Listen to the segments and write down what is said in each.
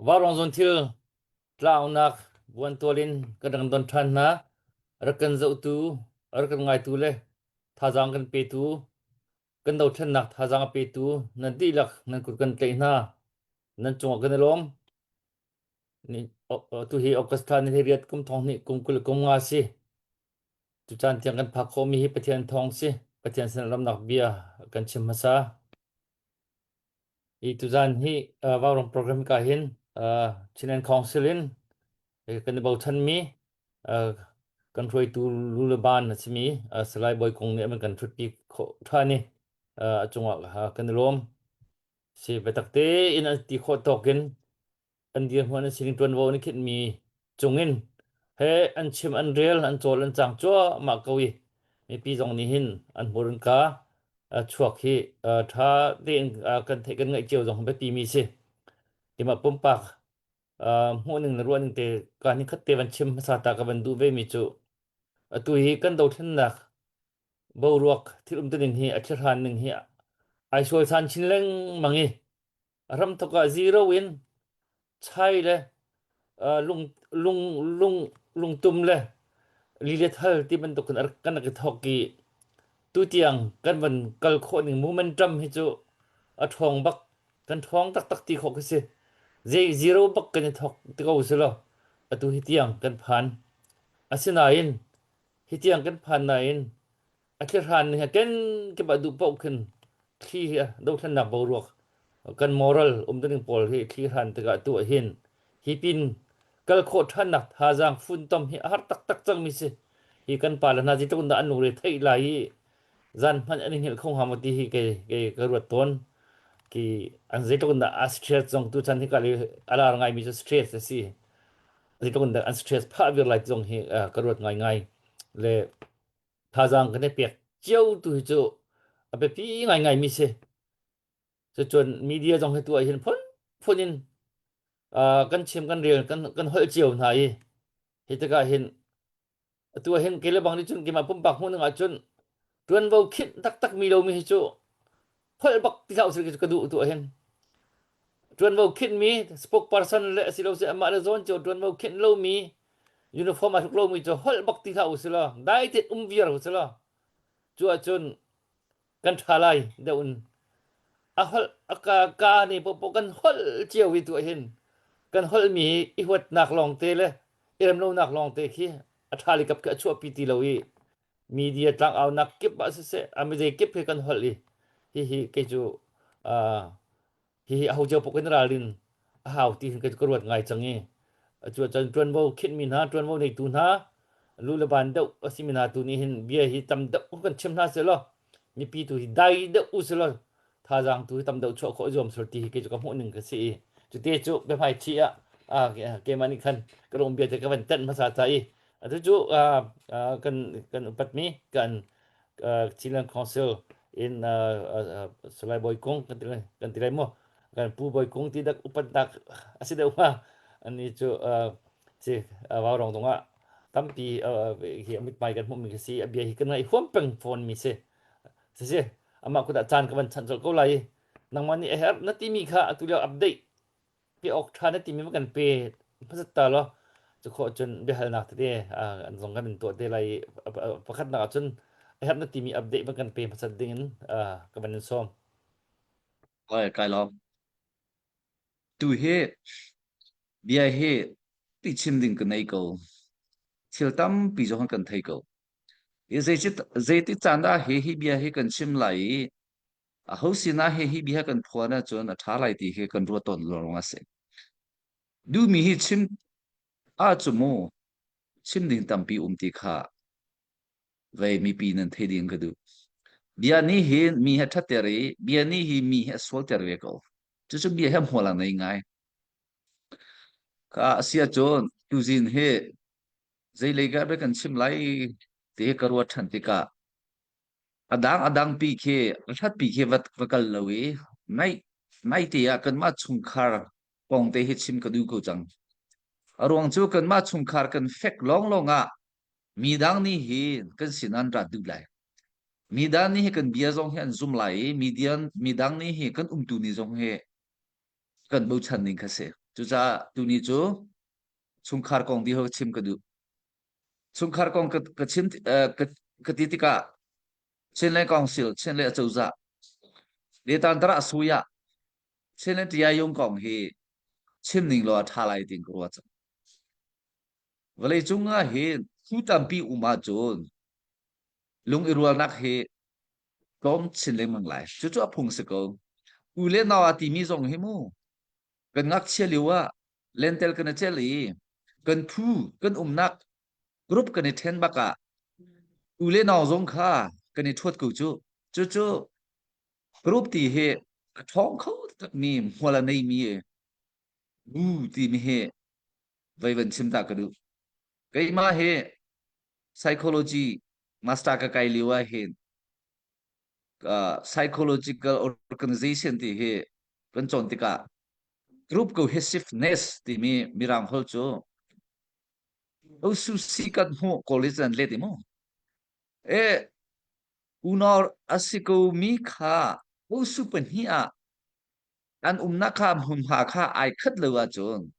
Vaurawng zawn thil tlaunak buantual in kan rak don ṭhan hna. Rak kan zohtu, rak kan ngaitu le thazaang kan petu, kan dothlennak thazaang a petu nan dihlak nan kut kan tlaih hna. Nan cungah kan i lawm. Tu hi August thla ni riat kum thong hnih kum 20 kum nga si. Tucaan tiang kan phak khawhmi hi Pathian thawng si. Pathian sin ramnak bia kan chim hmasa. Hi tuzaan hi Vaurawng program ka hin Chinland Council in kan i bochanmi kan hruaitu lu le ban a simi Salai Bawi Kung nih an kan ṭhutpi khawh ṭhan i a cungah kan i lawm. Si biatak tein an ti khawh tawk in an dirhmun an sining ṭuanvo an i khinhmi cungin he an chim an rel an cawl an cang cuahmah ko i mipi zong nih hin an hmurka chuak hi ṭha tein kan theih kan ngaih cio zong biapi mi si. Timah pumpak hmuhning le ruahning te ka ni khat te van chim hmasa ta ka van duh ve mi cu atu hi kan dothlennak boruak thil umtuning hi a thilhran ning hi ai sualsan chin lengmang i ramthok ah zero in chai le lung lung lung lungtum le lilethal ti bantuk in kan rak i thok i tutiang kan van kal khawh ning momentum hi cu a ṭhawng bak kan ṭhawng taktak ti khawh khi si zei zero bak kan i thok ti ko si lo atu hi tiang kan phan asinain hi tiang kan phan nain A thlihran nih a kenkip ah duh paoh khin thli hi dothlennak boruak kan moral umtuning pawl hi thli hran tikah tu ahhin hi pin kal khawh ṭhannak thazaang funtom hi a har taktak cangmi si. Hi kan pale hna zeitluk in dah an lungre theih lai i zan hmanh an i hngilh kho hnga maw ti hi kei kei ka ruat tawn. Ki an zeitluk in dah a stress zong tuchan hi ka le a lar ngaimi cu stress a si. Zeitluk in dah an stress phah vir lai ti zong hi ka ruat ngaingai. Le thazaang kan i pek cio tu hi cu a biapi ngaingai mi si. Cucun media zong hi tu ah hin phun phun in kan chim kan rel kan kan holh cio hna i hi tikah hin atu ah hin kei le bang nih cun keimah pumpak hmuh ning ah cun tuanvo khinh taktak mi lo mi hi cu holh bak ti hlah usih ka duh tu ah hin tuanvo khinh mi spokesperson le asilo si amah le zawn cio tuanvo khinh lo mi uniform a hruk lomi cu holh bak ti hlah usih law dai tein um viar usih law cu ahcun kan ṭha lai deuh in a holh a ka ka ne popo kan holh cio hi tu hin kan holh mi hi i huatnak lawng te le i remlonak lawng te khi a ṭha li kap khi a chuahpi ti lo i media tlangaunak kip ah siseh a mizei kip hi kan holh i hihi kei cu Hihi aho cio paoh kan ralrin a hau ti hin ka ruat ngai cang i cu cun ṭuanvo khinhmi hna ṭuanvo neitu hna lu le ban deuh a simi hna tu nih hin bia hi tam deuh kan chim hna seh law mipi tu hi dai deuh u seh law thazaang tu hi tam deuh chuah khawh zuam sur ti hi kei cu ka hmuh ning ka si i cute cu biahmai thi ah keimah nih khan ka lung bia te ka van tenh hmasa ta i atu cu kan kan upatmi kan Chinland Council in Salai Bawi Kung kan ti kan ti lai mu kan Pu Bawi Kung ti dak upatnak a si deuh hnga ani cu si Vaurawng zong ah tampi hi mithmai kan hmuhmi khi si a bia hi kan ngaih huam peng fawn mi si si si amah kut ah caan ka van chanh colh ko lai nangmah nih a herh na timi kha atu lio update pe awk ṭha na timi kan pe hmasat ta law cu khawh cun biahalnak tete an zong kan in tuah te lai i pakhatnak ah cun a herh na timi update van kan pe hmasat ding in ka van in sawm. Oi, kai lawm. Tu hi bia hi ti chim ding ka nei ko. Thil tampi zong kan thei ko. I zeiti caan dah hi hi bia hi kan chim lai i Aho sinah he hi bia kan phuan ahcun a ṭha lai ti hi kan ruat tawn lawng a si. Duhmi hi chim ahcun mu chim ding tampi um ti kha vei mipi nan thei ding ka duh. Bia nih hin mi he ṭhatter i bia nih hi mi he a sualter ve ko. Cucu bia he hmual a nei ngai. Ka a si ahcun tuzin hi zeilei ka kan chim lai ti hi ka ruat ṭhan tikah A dangpi khi a hlatpi khi va kal lo i naite ah kanmah chungkhar kong te hi chim ka duh ko cang. A ruang cu kanmah chungkhar kan fek lawnglawng ah midang nih hi kan sin an rat duh lai. Midang nih hi kan bia zong hi an zum lai i midang nih hi kan umtu ni zong hi kan bochan ning kha si. Cucaah tuni cu chungkhar kong di ho chim ka duh. Chungkhar kong ka, ka chim uh, ka, ka ti tikah Chinland Council, Chinland acozah, Letantara Suya, Chinland Tiayung kong hi chim ning law a ṭha lai tin ka ruat cang. Vawlei cung ah hin thu tampi um ahcun lung i rualnak hi tlawm chin lengmang lai. Cucu a phung si ko. U le nau a timi zong hi mu kan ngakchia lio ah lentel kan i cel i kan phu kan umnak group kan i ṭhen bak ah u le nau zong kha kan i ṭhuat ko cu. Cucu group ti hi a ṭhawng kho takmi hmual a neimi bu timi hi voi van chim ta ka duh. Keimah hi psychology master ka kai lio ah hin uh, psychological organization ti hi kan cawn tikah group cohesiveness timi mirang holh cu osusi kan hmuh college an let i mu e unau asi ko mi kha osu pahnih ah an umnak kha hmunhma kha ai khat lo ahcun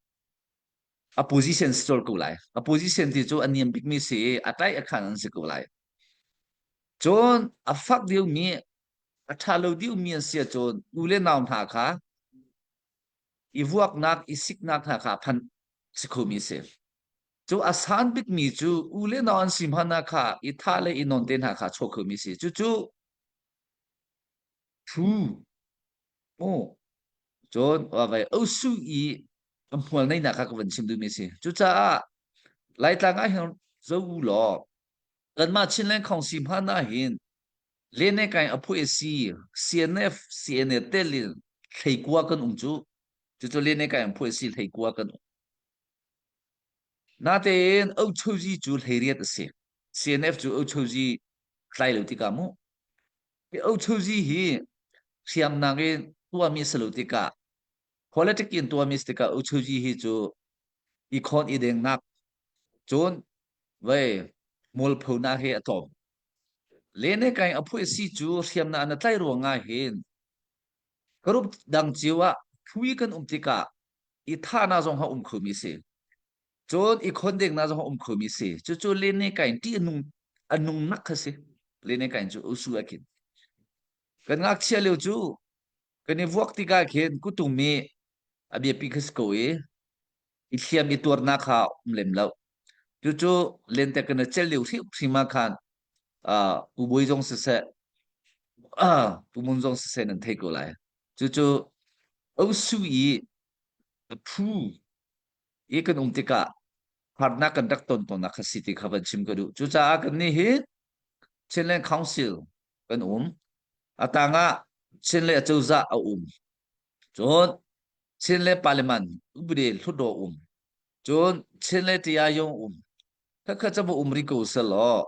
a position si colh ko lai. A position ti cu a niam bikmi si i a tai a khan an si ko lai. Cun a fak deuhmi, a ṭha lo deuhmi an si ahcun u le nau hna kha i vuaknak, i siknak hna kha phan si khomi si. Cu a san bikmi cu u le nau an si hmanh ah kha i thah le i non te hna kha chuak khomi si. Cucu Thu mu cun vai osu i a hmual neihnak kha ka van chim duhmi a si. Cucaah Laitlang ah hin zo u law kanmah Chinland Council hmanh ah hin lene kai a phu si CNF CNA tel in thleikua kan um cu. Cucu lene kai a phu si thleikua kan um. Natein Ochozi cu hleiriat a si. CNF cu Ochozi tlai lo tikah mu. Hi Ochozi hi hriamnak in tuahmi a si lo tikah politic in tuahmi a si tikah Ochozi hi cu i khawn i dengnak cun vei mualphonak hi a tlawm. Lene kai a phuai si cu hriamnak na tlai ruangah hin group dang cio ah phui kan um tikah i thahnak zong a um khomi si. Cun i khondengnak zong a um khomi si. Cucu lene kain ṭih a nung a nung nak kha si. Lene kain cu usu a khin. Kan ngakchia lio cu kan i vuak tikah khin kutum i a biapi kha si ko i i hliam i tuarnak kha um lem lo. Cucu lente kan i cel lio hrimhrim ah khan uh, Pu Bawi zong siseh, uh, Pu Mun zong siseh nan thei ko lai. Cucu osu i a phu i kan um tikah harnak kan rak ton tawnnak kha si ti kha van chim ka duh. Cucaah kan nih hi Chinland Council kan um. A tangah Chinland acozah a um. Cun Chinland Parliament upade hlutdaw um. Cun Chinland Tiayong um. Khakha ca um ri ko selaw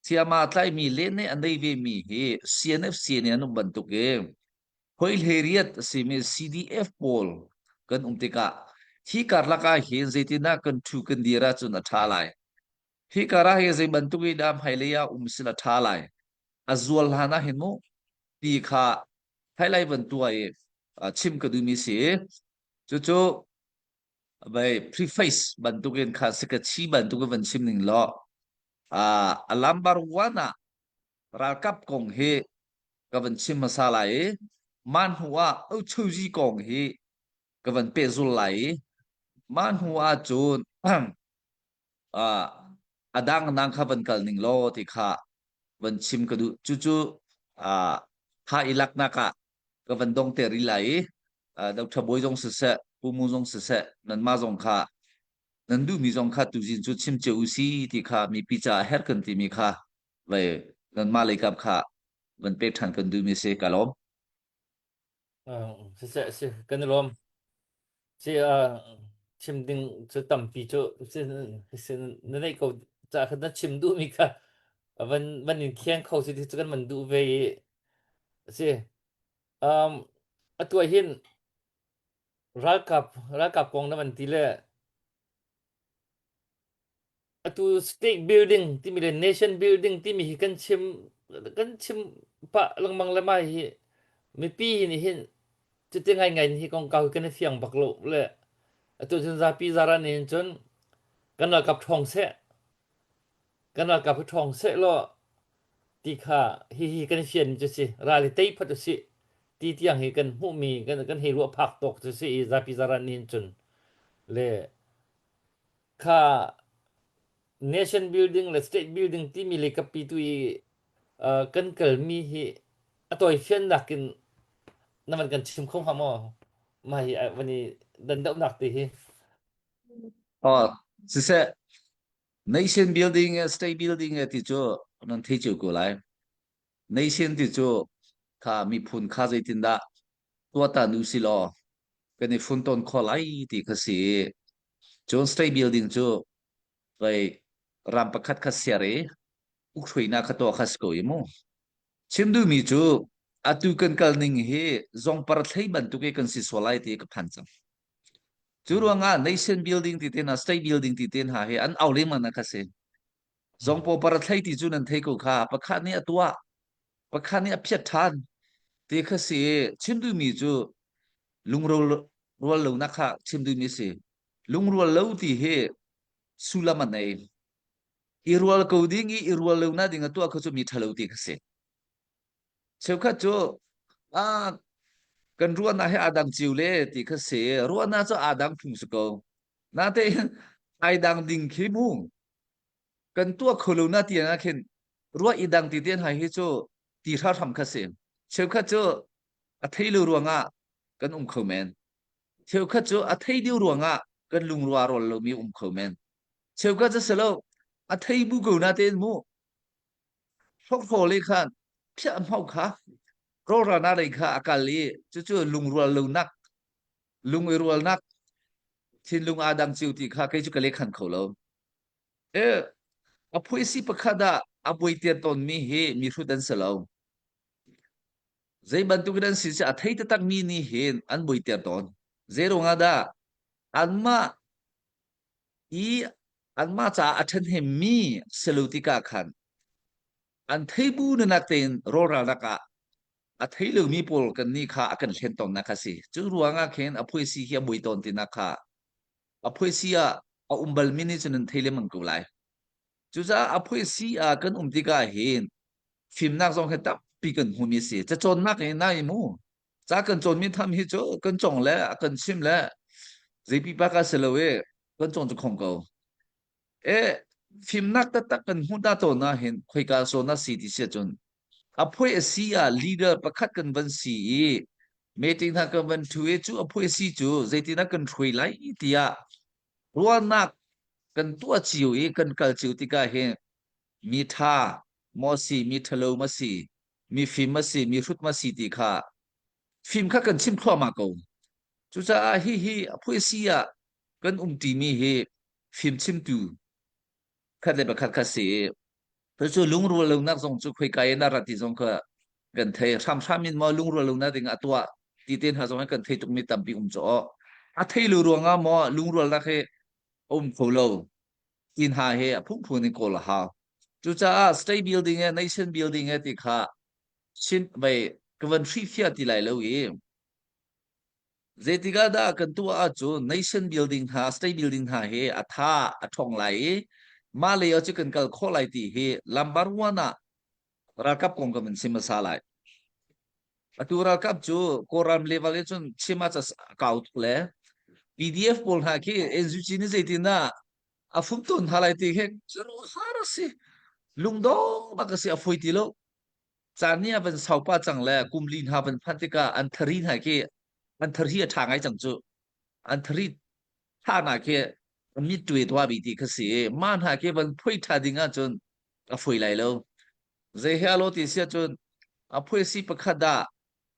thiama tlaimi le ne a nei ve mi hi CNFC nih an um bantuk i Hoi hlei a simi CDF pawl kan um tikah hi karlak ah hin zeitindah kan ṭhu kan dir ahcun a ṭha lai. Hi kar ah hin zei bantuk in dah hmailei ah um sila ṭha lai. A zual hlan ah hin mu ti kha hmailei van tuah i chim ka duhmi si. Cucu vai preface bantukin kha sikachi bantukin van chim ning law a lambar one ah ralkap kong hi ka van chim hmasa lai i mah hnu ah Ochozi kong hi ka van pehzul lai i mah hnu ah cun uh, a dang nang kha van kal ning law ti kha van chim ka duh cucu uh, tha i laknak ah ka van dong te ri lai i uh, Dr. Bawi zong siseh Pu Mu zong siseh nanmah zong kha nan duhmi zong kha tuzin cu chim cio u si ti kha mipi caah herh kan timi kha vai nanmah leikap kha van pek ṭhan kan duhmi si ka lawm. Siseh si kan i lawm. Si chim ding cu tampi cu si na neih ko ca kha na chim duhmi kha van van in khiang kho si ti cu kan van duh ve i si um atu ah hin ralkap ralkap kong na van ti le Atu state building timi le nation building timi hi kan chim kan chim pah lengmang le mai hi mipi hi nih hin cuti ngaingai in hi kongkau hi kan i fiang bak lo le. Atu cun zapi zaran in cun kan ralkap ṭhawng seh, kan ralkap hi ṭhawng seh law ti kha hihi kan fian cu si ral hi tei phot usih ti tiang hi kan hmuhmi kan kan hei ruah phak tawk cu si i zapi zaran nih cun le kha nation building le state building timi le kapi tu i kan kalmi hi a tawifiannak in na van kan chim kho hnga maw? Mah hi van i dandohnak ti hi. Oh, siseh nation building state building ti cu nan thei cio ko lai. Nation ti cu kha miphun kha zeitindah tuahtan u si law kan i funton kho lai ti kha si. Cun state building cu vei ram pakhat kha ser i ukhruainak kha tuah kha si ko i mu. Chim duhmi cu atu kan kal ning hi zongpar thlei bantuk i kan si sual lai ti ka phan cang. Cu ruangah nation building ti te hna, state building ti te hna hi an au lengmang na kha si. Zongpaw par thlei ti cu nan thei ko kha. Pakhat nih a tuah, pakhat nih a phiat ṭhan ti kha si. Chim duhmi cu lungrual rual lonak kha chim duhmi si. Lungrual lo ti hi sullam a nei. I rual ko ding i i rual lo na ding a tuah kha cu mi ṭhalo ti kha si. Cheukhat cu ah kan ruahnak hi aa dang cio le ti kha si. Ruahnak cu aa dang phung si ko. Natein ai dang ding khi mu kan tuah kho lo na ti ah khin ruah i dang ti te hna hi cu ti hram kha si. Cheukhat cu a thei lo ruangah kan um kho men. Cheukhat cu a thei deuh ruangah kan lungrua rawl lomi um kho men. Cheukhat cu si lo a thei bu ko na tein mu hrokhrawl i khan phiah hmau kha rawlrana lei kha a kal i cucu lungrual lonak lung i rualnak thinlung aa dang cio ti kha kei cu ka lehkhan kho lo. E a phuisi pakhat ah a buaiter tawnmi hi mi hrut an si lo. Zei bantuk in an si a thei taktak mi nih hin an buaiter tawn. Zei ruangah dah anmah i anmah caah a ṭhahnemmi si lo tikah khan an thei bu nanak tein rawlralnak ah a thei lomi pawl kan nih kha a kan hlen tawnnak kha si. Cu ruangah khin a phuaisi hi a buai tawn tinak kha a phuaisi ah a um balmi nih cun an thei lengmang ko lai. Cucaah a phuaisi ah kan um tikah hin fimnak zong hi tampi kan hmumi a si. Cacawnnak hi nai mu. Ca kan cawnmi tham hi cu kan cong le a kan chim le zeipipa ka si lo i kan cawn cu khong ko. E fimnak taktak kan hmuh ta tawn ah hin khoika zawn ah si ti si ahcun a phui a si ah leader pakhat kan van si i meeting hna kan van thu i cu a phui a si cu zeitin ah kan hruai lai tiah ruahnak kan tuah cio i kan kal cio tikah hin mi ṭha maw si mi ṭhalo ma si mi fim ma si mi hrut ma si ti kha fim kha kan chim thluahmah ko. Cucaah hihi a phuaisi ah kan um ṭimi hi fimchimtu khat le pakhat kha si i cucu lungrual lonak zong cu khoika in a rat ti zong kha kan thei. Hramhram in maw lungrual lonak ding a tuah ti te hna zong hi kan thei tukmi tampi um cu aw. A thei lo ruangah maw lungrualnak hi a um kho lo ti hna hi a phungphun in kawl a hau. Cucaah state building he nation building he ti kha sin vei ka van hrihfiah ti lai lo i Zeitik ah dah kan tuah ahcun nation building hna, state building hna hi a tha a ṭhawng lai i mah lei ah cu kan kal khawh lai ti hi lambar one ah ralkap kong kan van chim hmasa lai. Atu ralkap cu Kawlram level in cun chim ah kau tuk le PDF pawl hna khi NUG nih zeitindah a fum tawn hna lai ti khi har a si. Lungdong bak a si a fawi ti lo. Caan nih a van sau pah cang le kum li hna van phanh tikah an thari hna khi an thari a ṭha ngai cang cu. An thari ṭha hna khi mit ṭue tuah bi ti kha si i mah hna khi van phui ṭha ding ahcun a foi lai lo. Zei he alo ti si ahcun a phuaisi pakhat ah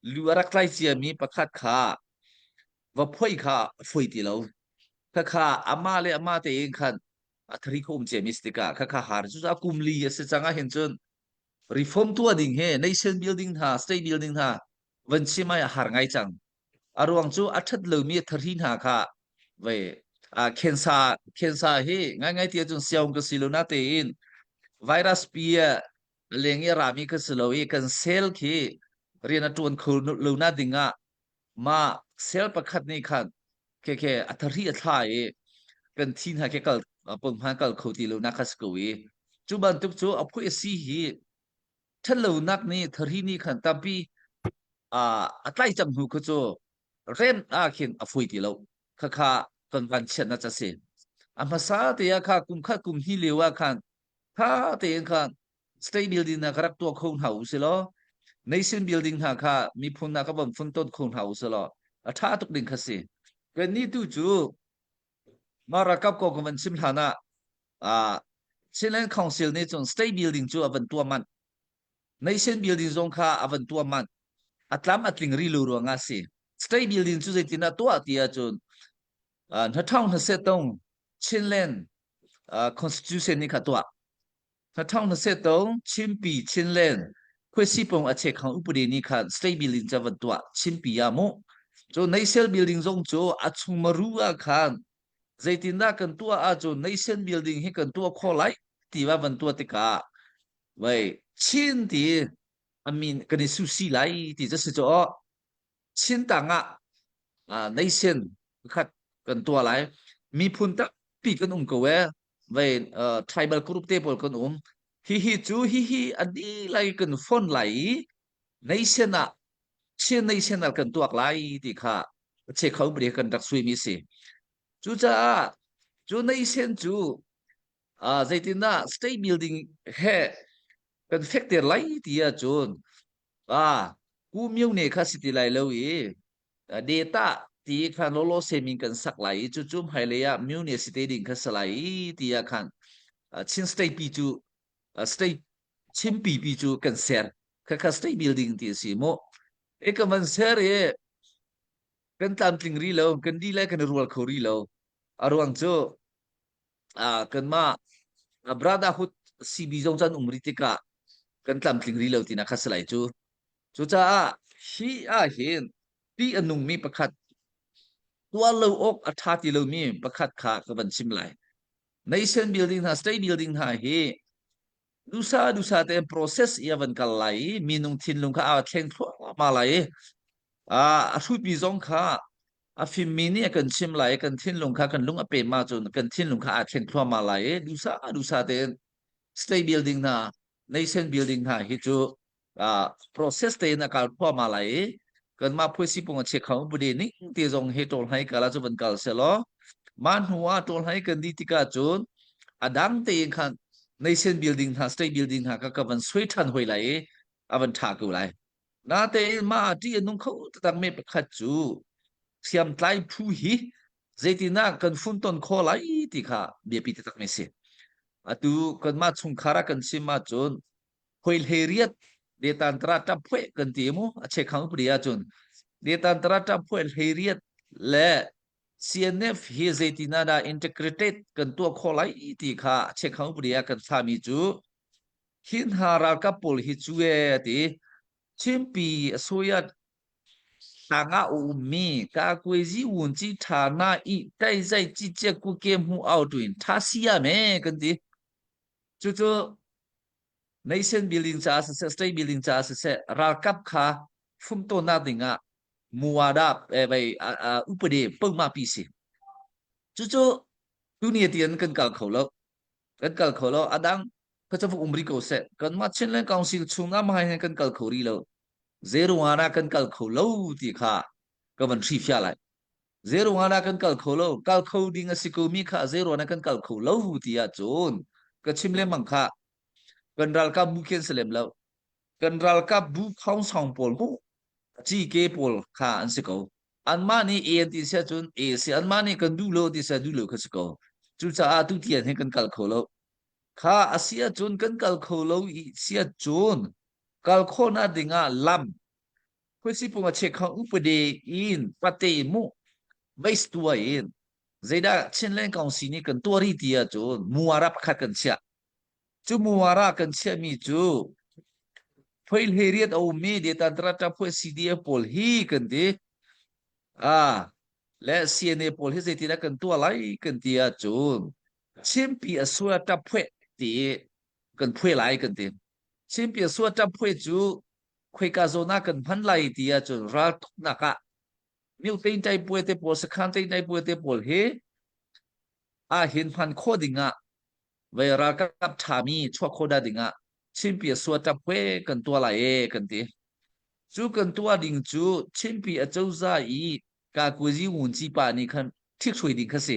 lu a rak tlai ciami pakhat kha va phoi kha a foi ti lo. Khakha amah le amah tein khan a thari kho um ciami si tikah khakha har cu a kum li a si cang ahhin cun reform tuah ding he nation building hna state building hna van chim ai a har ngai cang a ruang cu a that lomi a thari hna kha ve a khensa khensa hi ngai ngai ti ahcun siaung ka si lo na tein virus pi a leng i rami ka si lo i kan cell khi rian a tuan kho lo na ding ah ma cell pakhat nih khan. Khe khe a thari a thla i kan thi hna khe kal pon hman kal kho ti lo na kha si ko i cu bantuk cu a phui a si hi ṭhatlonak nih thari nih khan tampi a tlai cang hnu kha cu rem ah khin a fui ti lo. Khakha kan van chiatnak ca si. A hmasa te ah kha kum khat kum hnih lio ah khan tha tein khan state building hna kha rak tuah kho hna u si law nation building hna kha miphun hna kha von fun ton kho hna u si law a tha tuk ding kha si. Kannih tu cu mah ralkap kong ka van chim hlan ah ah Chinland Council nih cun state building cu a van tuah manh. Nation building zong kha a van tuah manh. A tlam a tling ri lo ruangah si. State building cu zeitin ah tuah ti ahcun hnathong hnasetong Chinland Constitution nih kha tuah. Hnathong hnasetong Chinpi Chinland khuasipong a chekhang upadi nih khan state building ca van tuah Chinpi ah mu. Cu nation building zong cu a chung maru ah khan zeitindah kan tuah ahcun nation building hi kan tuah khawh lai ti va van tuah tikah vai Chin ti a min kan i susi lai ti cu si cu aw Chin tang ah nation khat kan tuah lai miphun tampi kan um ko e vai tribal group te pawl kan um hihi cu hihi a dihlai kan fon lai i nation ah Chin nation ah kan tuak lai ti kha che kho bri kan rak sui mi si cucaah cu nation cu zeitindah state building he kan fekter lai ti ahcun ah ku myo ne kha si ti lai lo i data ti kha lolo semin kan sak lai i cucu hmailei ah myo ne si te ding kha si lai i ti ah khan Chin state pi cu state Chin pi pi cu kan ser kha kha state building ti a si mu e ka van ser i kan tlamtling ri lo kan di le kan i rual kho ri lo a ruang cu kanmah brotherhood CB zong can um ri tikah kan tlamtling ri lo tinak kha si lai cu. Cucaah hi ah hin ti a nungmi pakhat tuah lo awk a ṭha ti lomi pakhat kha ka van chim lai. Nation building hna, state building hna hi dusa dusa tein process i a van kal lai i minung thinlung kha aa thleng thluahmah lai i a hrutmi zong kha a fimmi nih a kan chim lai i kan thinlung kha kan lung a pem ahcun kan thinlung kha aa thleng thluahmah lai i dusa dusa tein state building hna nation building hna hi cu process tein a kal thluahmah lai i kanmah phuisi pung a che kho bude ning te zong he ṭawl hlai kala cu van kal selaw mah hnu ah ṭawl hlai kan di tikah cun a dang tein khan nation building hna state building hna ka ka van sui ṭhan hoi lai i a van ṭha ko lai natein mah ṭih a nung kho taktak mi pakhat cu hriamtlai phu hi zeitinah kan funton khawh lai ti kha biapi taktak mi si atu kanmah chungkhar ah kan chim ahcun hoi hlei riat detantara ṭap phueh kan ti mu a chekhang upadi ahcun detantara ṭap phueh hlei riat le CNF hi zeitin ah dah integrated kan tuah khawh lai ti kha chekhang upadi ah kan thlami cu hi hna ralkap pawl hi cu e ti Chinpi a soyat tangah a ummi ka kuezi wun ci tha na i tai zai ci che ku ke mu au tuin tha sia me kan ti cucu nation building caah siseh state building caah siseh ralkap kha fumtonak dingah muwada bai upade pengma pi si cucu tuni tian kan kal kho lo kan kal kho lo adang ka cafuk umri ko seh kanmah Chinland Council chung ah mahai hin kan kal kho ri lo zeruangah kan kal kho lo ti kha ka van hrifia lai Zeiruangah kan kal kho lo? Kal kho ding a si ko mi kha zeiruangah kan kal kho lo ti ahcun ka chim lengmang kha kan ralkap bu khi an si lem lo. Kan ralkap bu khongsong pawl mu GK pawl kha an si ko. Anmah nih A an ti si ahcun A si anmah nih kan duh lo ti si duh lo kha si ko. Cucaah tu tian hin kan kal kho lo. Kha a si ahcun kan kal kho lo i si ahcun kal khawhnak ding ah lam Khuasipung a chekhang upade in pate mu base tua in zeidah Chinland Council nih kan tuah rih ti ahcun muara pakhat kan chiah. Cu muara kan chiahmi cu phoi hlei riat a ummi Detantra phoi CDF pawl hi kan ti. Ah, le CNA pawl hi zeitindah kan tuah lai kan ti ahcun Chinpi a sua tap phueh ti kan phuai lai kan ti. Chinpi a sua tap phueh cu khoika zawn ah kan hman lai ti ahcun raltuknak ah. Myo tein tai puai te pawl sakhan tein tai puai te pawl hi a hin hman kho ding ah vei ralkap ṭhami chuak kho da ding ah Chinpi a sua tap hue kan tua lai e kan ti. Cu kan tua ding cu Chinpi a cozah i kakuzi wunci pa nih khan thik hrui ding kha si.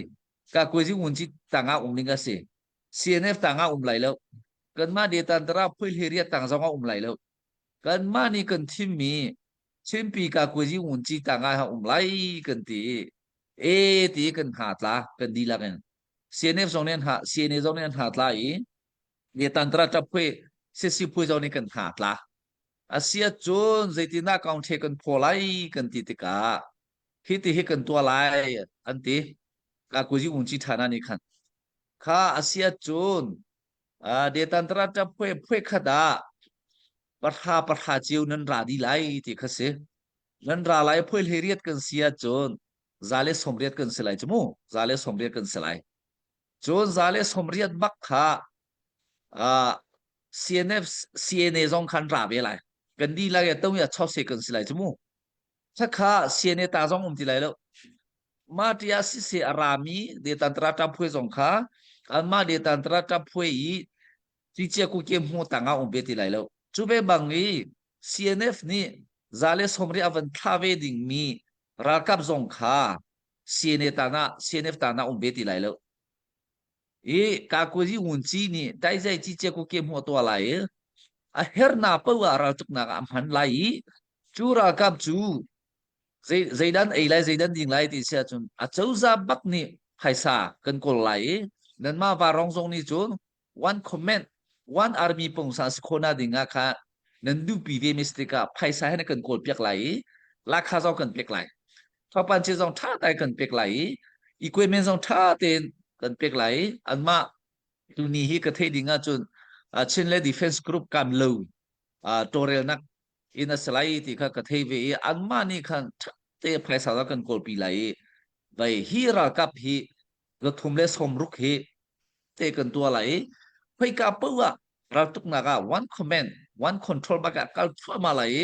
Kakuzi wunci tangah um ding a si. CNF tangah um lai lo. Kanmah detantara phui hlei tang zong ah um lai lo. Kanmah nih kan thimmi Chinpi kakuzi wunci tangah ha um lai kan ti. E ti kan hna tla kan dihlak in. CNF zong nih an ha CNA zong nih an hna tla i Tantra ṭap phui sisi phui zong nih kan hna tla. Asia cun zeitindah kaung the kan phaw lai kan ti tikah hi ti hi kan tuah lai an ti. Ka kuzi unci ṭhana nih khan kha asia cun detantra ṭap phui phui khat ah pahra pahra cio nan ra di lai ti kha si. Nan ra lai phui hlei kan si ahcun 180 kan si lai cu mu 180 kan si lai. Cun 180 bak kha uh, CNF CNA zong khan ra ve lai. Kan di lai to ya chau se kan si lai chu mu. Kha CNA ta zong um ti lai lo. Ma tia si se arami de tantra ta phui zong kha anma de tantra ta phui i chi chia ku ke mu ta nga um ve ti lai lo. Chu ve bang i CNF nih 180 avan thla ve ding mi ralkap zong kha CNA ta na CNF ta na um ve ti lai lo. I kakuzi ngunci nih daizai ci cia ku ke hmuh tua lai i a herna poah raltuknak ah a hman lai i cu ralkap cu zei zeidan ei lai zeidan ding lai ti si ahcun a cozah bak nih phaisa kan kawl lai i nanmah varong zong nih cun one comment one army pungsa si khona ding ah kha nan duhpi ve mi si tikah phaisa he na kan kawl piak lai i lakha zong kan pek lai thopan che zong tha tai kan pek lai i equipment zong tha tein kan pek lai i anmah tuni hi ka theih ding ahcun Chin le Defense Group kam lo tawlrelnak in a si lai ti kha ka thei ve i anmah nih khan tha te phaisa kan kawlpi lai i vai hi ralkap hi 360 hi te kan tuah lai i khoika paoh ah raltuknak ah one command one control bak ah kal thluahmah lai i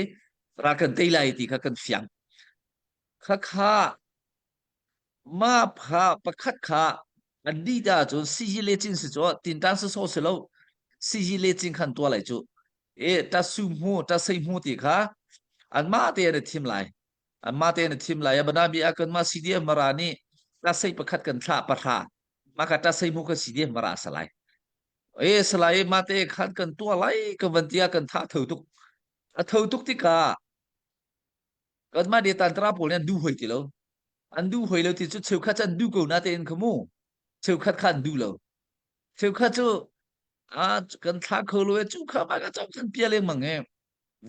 ral kan tei lai ti kha kan fiang. Khakha ma pha pakhat kha an di da cun siji le cin si cu tintan si so si lo siji le cin khan tua lai cu e ta su mu ta sei mu ti kha an ma te an thim lai an ma te an thim lai bana bi a kan ma CDF mara ni ta sei pakhat kan thla pahra maka ta sei mu ka CDF mara salai e salai ma te khan kan tua lai ka van tia kan tha tho tuk a tho tuk tikah kanmah de tantra pawl nih an duh hoi ti lo an duh hoi lo ti cu cheukhat cu an duh ko na tein kha mu cheukhat kha an duh lo cheukhat cu a kan thla kho lo e cu kha ma ka chong kan pia lengmang e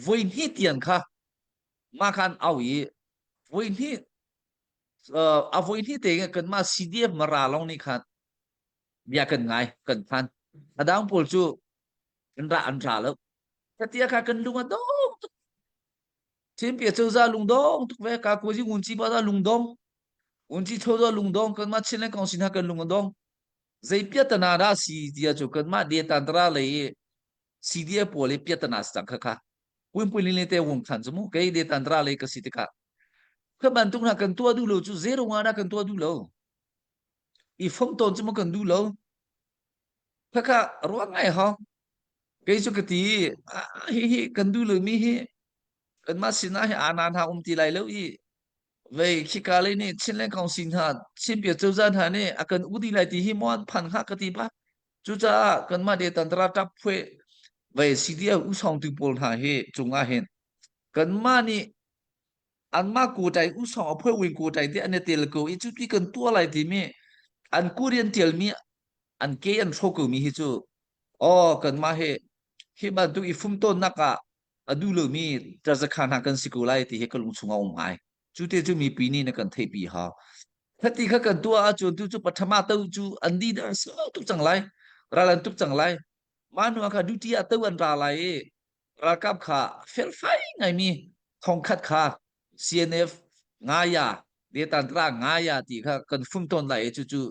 voi hnih tiang kha ma khan au i voi hnih a voi hnih te kan ma CDF mara long nih khan bia kan ngai kan phan a dang pawl cu an ra an ra lo Katia kha kan lung a dong tuk. Chinpi cozah lungdong tuk ve ka kuzi ngunci pa da lungdong. Ngunci choza lungdong kan ma chin le kong sin ha kan lung a dong. Zei piatana da si tia chu kan ma de tantra le CDA pawl i piatana sang kha kha. Puin puin le te wung khan chu mu kei de tantra le ka si tikah. Kha bantuk na kan tua du lo chu zero nga na kan tua du lo. I fom ton chu mu kan du lo. Kha kha ruang ngai ho. Kei cu ka ti hi hi kan duh lomi hi kanmah sinah hi aanan ha um ti lai lo i vei khika lei nih Chinland Council hna Chinpia cozah hna nih a kan u dih lai ti hi maw an phan hnga ka ti pa. Cucaah kanmah de tantra tap phui vei CDF usawngtu pawl hna hi cungah hin kanmah nih anmah kutai usawng a phui wing kutai te an i tel ko i cuti kan tuah lai timi an Korean tialmi an ke an hro ko mi hi cu aw kanmah hi hi bantuk i fumtawnnak ah a duh lomi ṭazakha hna kan si ko lai ti hi ka lung chungah um ngai. Cu te cu mipi nih na kan theihpi hau. Khati kha kan tuah ahcun tu cu pathama to cu an di dah sau tuk cang lai. Ral an tuk cang lai. Mah hnu ah kha duty ah to an ra lai i ralkap kha felfai ngaimi thongkhat kha CNF ngaya detantra ngaya ti kha kan fumtawn lai i cucu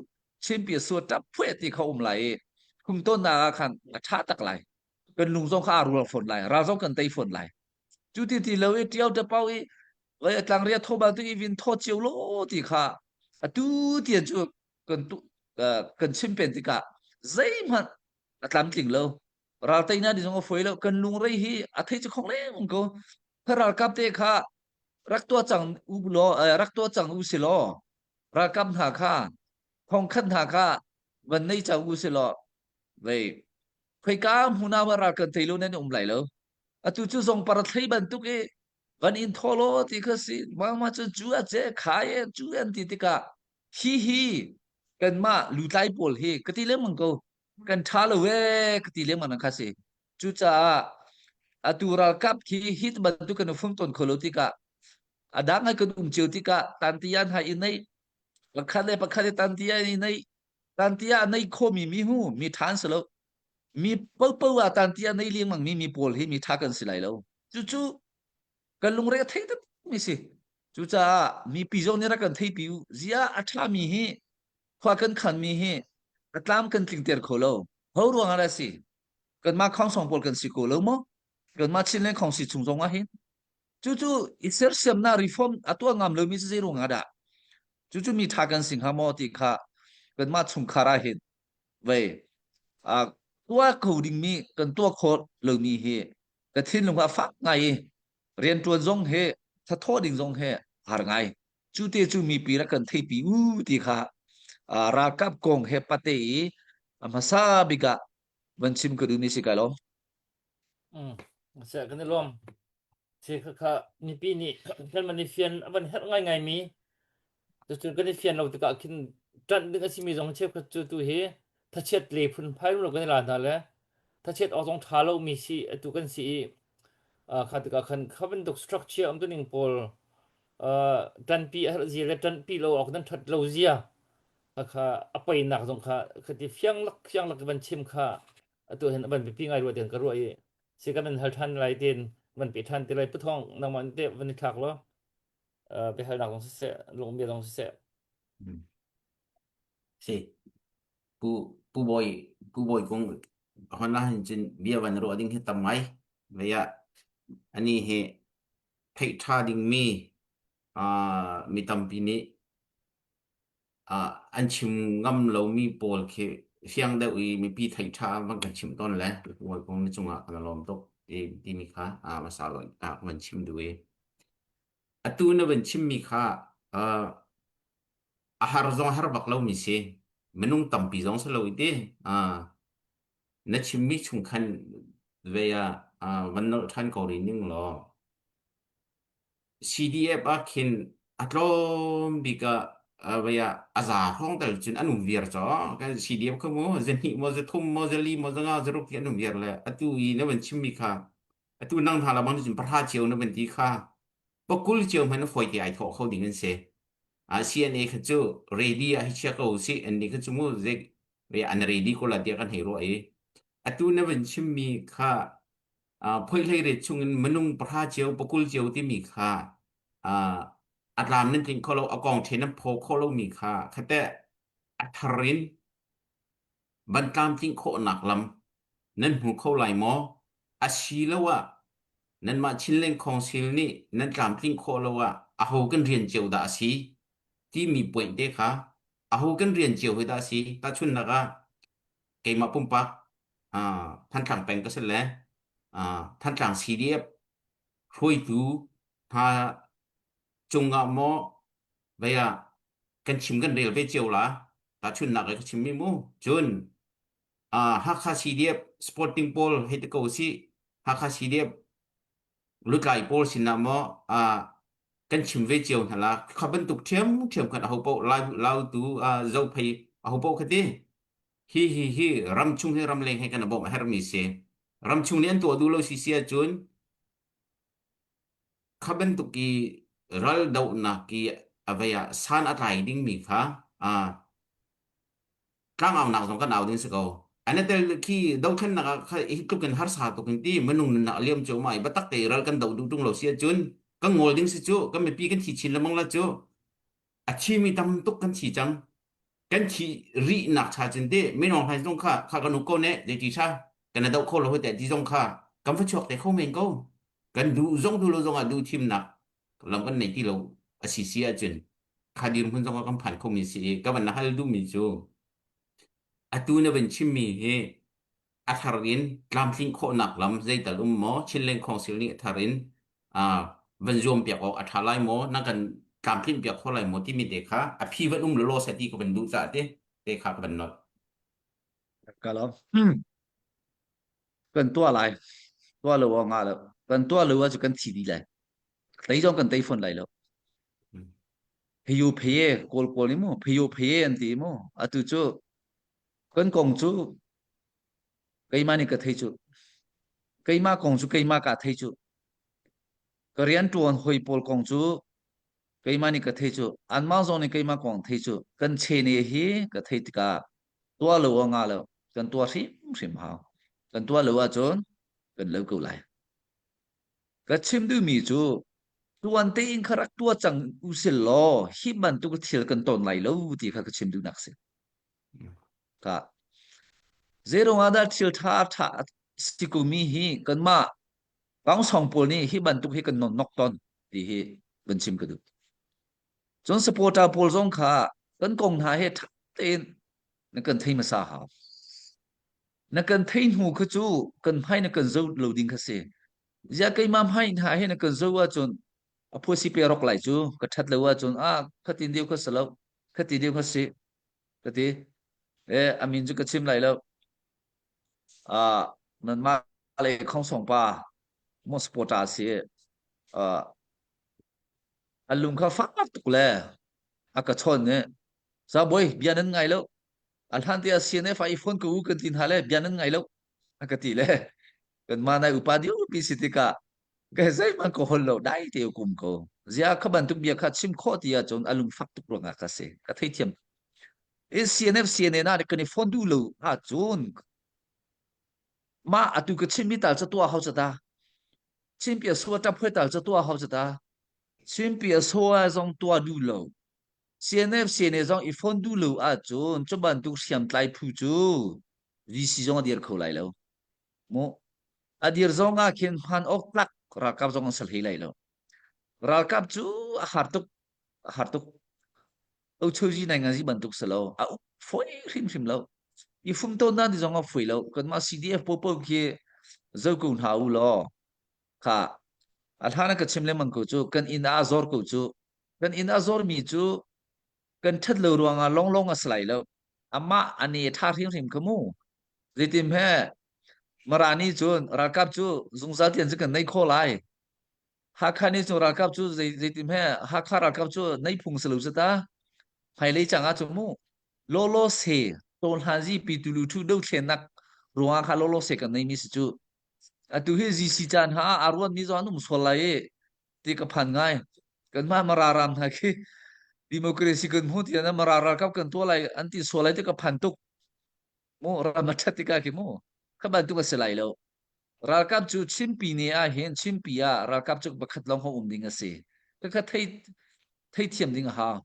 Chinpi suat ṭap phueh ti kha um lai i fumtawnnak ah khan a ṭha tak lai. Kan lung zong kha aa rual fawn lai. Ral zong kan tei fawn lai. Cu ti ti lo i ṭiao ṭapau i Vai tlangria tho ba tu i vin tho cio lo ti kha atu tian cu kan tu kan chim pen tikah zeihmanh a tlamtling lo. Ral teinak ni zong a fawi lo. Kan lungrei hi a thei cu khong lengmang ko. Kha ralkap te kha rak tuah cang u law rak tuah cang u si law ralkap hna kha thongkhat hna kha van nei cang u si law vei khoika hmun ah ral kan tei lo nan um lai lo. Atu cu zong par thlei bantuk i van in thaw law ti kha si mama cu cu a ce kha e cu an ti tikah hi hi kanmah lutlai pawl hi ka ti lengmang ko kan ṭha lo ee ka ti lengmang kha si. Cucaah atu ralkap khi hi bantuk kan fum ton kho lo tikah a dang ai kan um cio tikah tantian hai i nei pakhat le pakhat i tantia i nei tantia a nei khomi mi hu mi ṭhan si lo mi popo ah tantia nei lengmang mi mi pawl hi mi ṭha kan si lai lo. Cucu kan lungre a thei mi si. Cucaah mipi zong nih rak kan theipi u. Zia a ṭhami hi khua kan khanmi hi a tlam kan tlingter kho lo. Ho ruang ah dah si? Kanmah khongsong pawl kan si ko lo maw? Kanmah Chinland khongsi chung zong ah hin. Cucu i sersiamnak reform a tuah ngam lomi cu zei ruang ah dah? Cucu mi ṭha kan si hnga maw ti kha kanmah chungkhar ah hin vei uh, tuah ko dingmi kan tuah khawh lomi hi ka thinlung ah fak ngai i rianṭuan zong he thathawh ding zong he har ngai. Cu te cu mipi rak kan theipi u ti kha ralkap kong he pate i a hmasa bik ah van chim ka duhmi si kai lawm. Mm. Se kan i lawm. Se kha kha mipi nih kan man i fian a van herh ngai ngai mi cucun kan i fian lo tikah khin ṭanh ding a simi zong cheukhat cu tu hi thachiat le phunphai lo kan i la hna le thachiat awk zong ṭha lomi si atu kan si i kha tikah khan kha bantuk structure um tuning pawl ṭanpi a herh zia le ṭanpi lo awk nan ṭhat lo zia kha a peinak zong kha khati fiang lak fiang lak van chim kha atu hin van biapi ngai rua tiang ka ruah i si kan in hal ṭhan lai tin van pe ṭhan ti lai puthong nangmah te van i thlak law biahalnak zong siseh lungbia zong siseh Si Pu Pu Bawi Pu Bawi kong hon la hin cun bia van ruah ding hi tam ngai. Vei ah ani hi theih ṭha dingmi uh, mi tampi nih uh, an chim ngam lomi pawl khi fiang deuh i mipi theih ṭha van kan chim tawn le Pu Bawi kong na cungah kan lawm tuk ti timi kha uh, hmasa ah van chim duh i atu na van chimmi kha uh, a har zong har bak lomi si. Minung tampi zong si lo i ti. Ah, na chimmi chung khan ve ah ah, van nolh ṭhan ko rih ning law CDF ah khin a tlawm bik ah ah, vei ah a za hrawng tal cun an um viar caw. Kan CDF kha mu zahnih maw zathum maw zali maw zanga zaruk ti an um viar le atu i na van chimmi kha atu nang hna la bang cun pahra cio na van ti kha pakul cio hmanh a fawi te ai thawh kho ding an si. Ah CNA kha cu ready ah hi chia ko usih an nih kha cu mu zik an ready ko la tiah kan hei ruah i atu na van chimmi kha phoihlei ret chungin minung pahra cio pakul cio timi kha a tlam nan tling kho lo a kong then nan phaw kho lomi kha khate a thar in van tlamtlinh khawhnak lam nan hmu kho lai maw? Asiloah nanmah Chinland Council nih nan tlamtlinh khawh lo ah aho kan rian cio dah a si timi point te kha aho kan rian cio hi dah a si? Tahchunhnak ah keimah pumpak uh, Thantlang peng ka si le uh, Thantlang CDF hruaitu hna cungah maw vei ah kan chim kan rel ve cio la tahchunhnak ah ka chimmi mu cun uh, Hakha CDF sporting pawl hei ti ko si Hakha CDF lutlai pawl sinah maw uh, kan chim ve cio hna la kha bantuk ṭhiam ṭhiam khan aho paoh lautu uh, zophei aho paoh kha ti hi hi hi ramchung he ramleng he kan bawmh a herhmi si ramchung nih an tuah duh lo si si ahcun Kha bantuk i ral dohnak i a vei ah san a tlai dingmi kha aa tlangaunak zong kan au ding si ko. An i tel khi dothlennak ah kha hi tluk in harsa tuk in ti minung nunnak a liam cuahmah i biatak te i ral kan doh duh ṭung lo si ahcun kan ngol ding si cu kan mipi kan thi chin lengmang la cu a thimi tam tuk kan thi cang. Kan thi rihnak cha cun ti minung hlan zong kha kha kan uk ko ne zeiti tha kan i doh kho lo te ti zong kha kan va chuak te kho men ko. Kan duh zong duh lo zong ah duh thimnak. Lam kan nei ti lo a si si ahcun kha dirhmun zong ah kan phan khomi si i ka van hal duhmi cu atu na van chimmi hi a thar in tlamtlinh khawhnak lam zeital um maw Chinland Council nih a thar in uh, van zuam piak awk a ṭha lai maw na kan tlamtlinh piak kho lai maw timi te kha a phi van um lawlaw seh ti ka van duh caah te te kha ka van nolh. Ka lawm. Kan tuah lai. Tuah lo awk ngah lo. Kan tuah lo ahcun kan thi dih lai. Tei zong kan tei fawn lai lo. Phayu phaye kawl pawl nih mu phayu phaye an ti mu. Atu cu kan kong cu keimah nih ka thei cu. Keimah kong cu keimah ka thei cu. Ka rian ṭuan hoi pawl kong cu keimah nih ka thei cu. Anmah zong nih keimah kong thei cu. Kan chene hi ka thei tikah tuah lo a ngah lo. Kan tuah hrimhrim hau. Kan tuah lo ahcun kan lo ko lai. Ka chim duhmi cu tuan tein kha rak tuah cang usil law hi bantuk thil kan ton lai lo ti kha ka chim duhnak si. Ka zeiruang ah dah thil ṭha ṭha si ko mi hi kanmah Kangsong pawl nih hi bantuk hi kan non nok ton ti hi kan chim ka duh. Cun supporter pawl zong kha kan kong hna he ṭha tein na kan thei hmasa hau. Na kan thei hnu kha cu kan hmai na kan zo lo ding kha si. Ziah keimah hmai hna he na kan zo ahcun a phuasi pe rok lai cu ka ṭhat lo ahcun ah khatin deu kha si lo khati deu kha si ka ti. Eh a min cu ka chim lai lo. Ah nanmah le khongsong pa mo supporter si ah a lung kha fak tuk le a ka chawn ne Zabawi bia nan ngai lo a hlan te ah CNF ah i phone ko u kan ti hna le bia nan ngai lo a ka ti le kan ma nai upa diu pi si tikah ka zeihmanh ka hol lo dai te kum ko zia kha bantuk bia kha chim khawh ti ahcun a lung fak tuk ruangah ka si ka theithiam i CNF CNA na kan i phone duh lo ahcun mah atu ka chimmi tal ca tuah hau ca ta Chinpi a sua ṭap tal ca tuah hau ca ta Chinpi a sua zong tuah duh lo CNF CNA zong i phone duh lo ahcun cu bantuk hriamtlai phu cu VC zong a dir kho lai lo. Mu a dir zong ah khin hman awk tlak ralkap zong an sal hlei lai lo. Ralkap cu a har tuk a har tuk. Ochozi nai ngazi bantuk si lo. A uk foi hrimhrim lo. I fum tawn na ti zong a foi lo. Kanmah CDF popo khi zo ko hna u law kha a hlan ka chim lengmang ko cu kan inn ah a zor ko cu kan inn a zormi cu kan ṭhat lo ruangah longlong a si lai lo. Amah a ne ṭha hrimhrim kha mu. Zeitim he Mara nih cun ralkap cu zungzal tian cu kan nei kho lai. Hakha nih cun ralkap cu zei zeitim he Hakha ralkap cu nei phung si lo cu ta. Hmailei cang ah cu mu. Lawlaw se tawlhanzi pitulu thu dothlennak ruangah kha lawlaw se kan nei mi si cu. Atu hi GC caan ha a ruan mi zong an um sual lai i ti ka phan ngai. Kanmah Mara ram hna khi democracy kan hmu tiah Mara ralkap kan tuah lai an ti sual lai ti ka phan tuk. Mu ram a ṭhat tikah khi mu kha bantuk a si lai lo. Ralkap cu Chinpi ne ah hin Chinpi ah ralkap cu pakhat lawng hong um ding a si. Khakha thei theithiam ding a hau.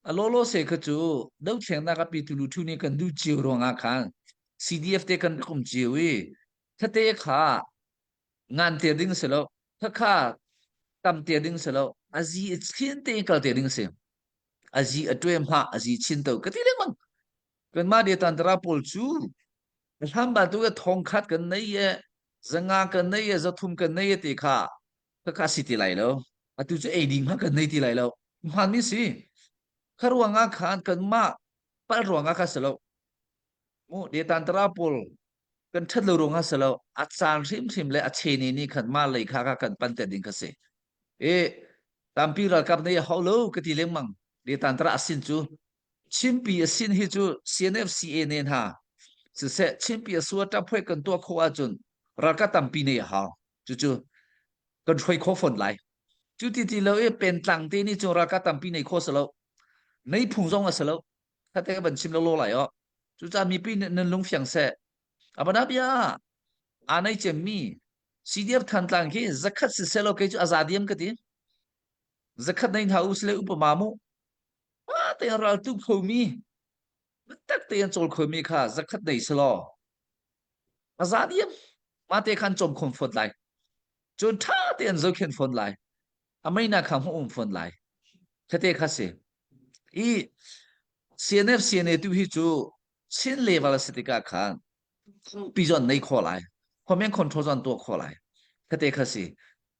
A lawlaw se kha cu dothlennak a pitu lu thu nih kan duh cio ruangah khan CDF te kan rak um cio i thate kha ngan te ding si lo khakha tam te ding si lo a zi a chin te in kal te ding si a zi a tuem ha a zi chin to ka ti lengmang kan ma de tan tara pawl cu hlam ba tu ka thong khat kan nei ye zanga kan nei ye zathum kan nei ye ti kha khakha si ti lai lo atu cu ei ding ma kan nei ti lai lo hman mi si kha ruangah khan kan ma pal ruangah kha si lo mu de tan tara pawl kan ṭhat lo ruangah si lo a caan hrimhrim le a chene nih khan mah lei kha kha kan pan te ding kha si e tampi ralkap nei a hau lo ka ti lengmang le tantara asin cu Chinpi asin hi cu CNFCA ne hna siseh Chinpi a sua ṭaphuai kan tuah khawh ahcun ralkap tampi nei a hau cucu kan hruai kho fawn lai cu ti ti lo i pentlang te nih cun ralkap tampi nei kho si lo nei phung zong a si lo Khate ka van chim lo lai o. Cucaah mipi nan lung fiang seh. Abana bia aa nei cemmi CDF Thantlang khi zakhat si selo kei cu aza diam ka ti. Zakhat nei hna usle upama mu. Ma te ral tu khomi tak te an chawl khomi kha zakhat nei selo. Aza diam. Ma te khan chom khom fot lai. Cun tha te an zo khen fon lai. A meina kha hmu um fawn lai. Khate kha si. I CNF CNA tu hi cu Chin level a si tikah khan pi zon nei kho lai. Comment control zon tuah kho lai. Khate kha si.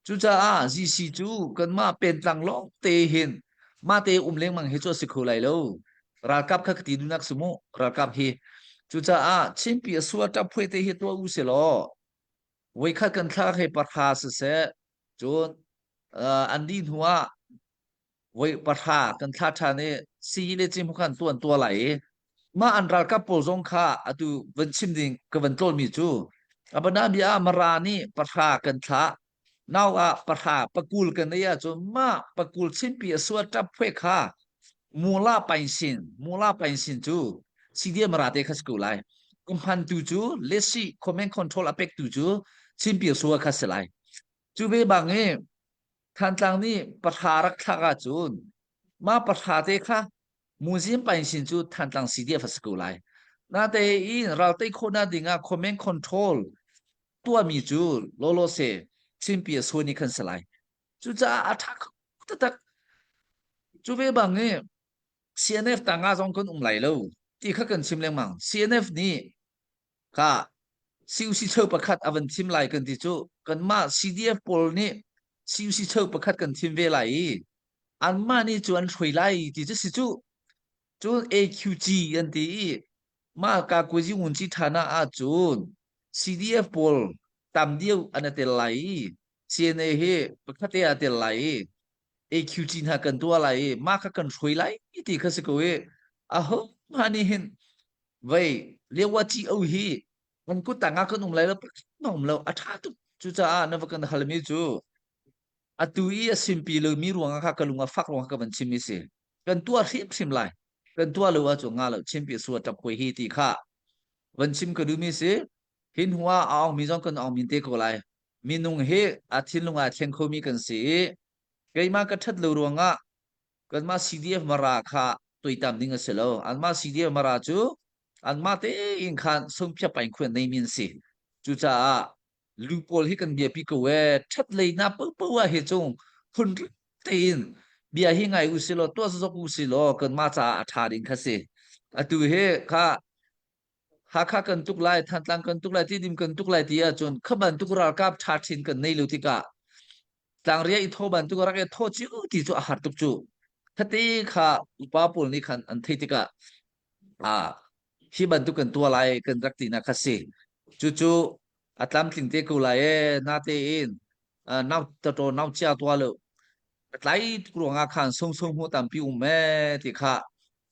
Cucaah GC cu kanmah pentlang lawng te hin mah te um lengmang hi cu a si kho lai lo. Ralkap kha ka ti duhnak si mu. Ralkap hi. Cucaah Chinpi a sual ṭap phuai te hi tuah u si law voikhat kan thlak he pahra siseh cun uh, an dih hnu ah voi pahra kan thla ṭhan i sii le cim khan tuan tua lai i mah an ralkap pawl zong kha atu van chim ding ka van tlawlmi cu abana bia ah mara nih pahra kan thlah nau ah pahra pakul kan ei ahcun mah pakul chinpi a suat ṭap phui kha mula painsin mula painsin cu CDM mara te kha si ko lai kumhan tu cu lesi comment control a pek tu cu chinpi sua kha si lai cu ve bang i Thantlang nih pahra rak thlak ahcun mah pahra te kha museum painsin cu Thantlang CDF a si ko lai. Natein ral tei khawhnak ding ah command control tuahmi cu lawlaw se Chinpi a suai ni khan si lai. Cucaah a ṭha kho taktak. Cu ve bang i CNF tangah zong kan um lai lo ti kha kan chim lengmang. CNF nih Ka CUC cheu pakhat a van thim lai kan ti cu kanmah CDF pawl nih CUC cheu pakhat kan thim ve lai i anmah nih cu an hruai lai ti cu si cu. Cun AQG an ti i mah kakuazi ngunci ṭhana ahcun CDF pawl tam deuh an i tel lai i CNA hi pakhat te aa tel lai i AQG hna kan tuah lai i mah kha kan hruai lai ti kha si ko i aho hmah nih hin vei lewa ci o hi kan kut tangah kan um lai lo na um lo a ṭha tuk cucaah na va kan halmi cu atu i a simpi lomi ruangah kha ka lung a fak ruangah ka van chim i si kan tuah hrimhrim lai kan tuah lo ahcun nga lo chimpi sua ṭap hoi hi ti kha van chim ka duhmi si hin hnu ah a ong mi zong kan ong min te ko lai minung hi a thinlung ah thleng khomi kan si i keimah ka ṭhat lo ruangah kanmah CDF Mara kha tuaitam ding a si lo. Anmah CDF Mara cu anmah tein khan sungphia paing khuan neimi an si. Cucaah lu pawl hi kan biapi ko ee. Ṭhat lei na popo ah hi cung phun tein bia hi ngai u si law tuah zok u si law kanmah caah a ṭha ding kha si. Atu hi kha Hakha kan tuk lai, Thantlang kan tuk lai, Tidim kan tuk lai ti ahcun kha bantuk ralkap ṭha ṭhin kan nei lo tikah tlangria i thaw bantuk rak i thaw ciu ti cu a har tuk cu. Khate kha upa pawl nih khan an theih tikah ah hi bantuk kan tuah lai kan rak tinak kha si. Cucu a tlamtling te ko lai ee natein nau tato nau chia tua lo a tlai tuk ruangah khan sung sung hmu tampi um ee ti kha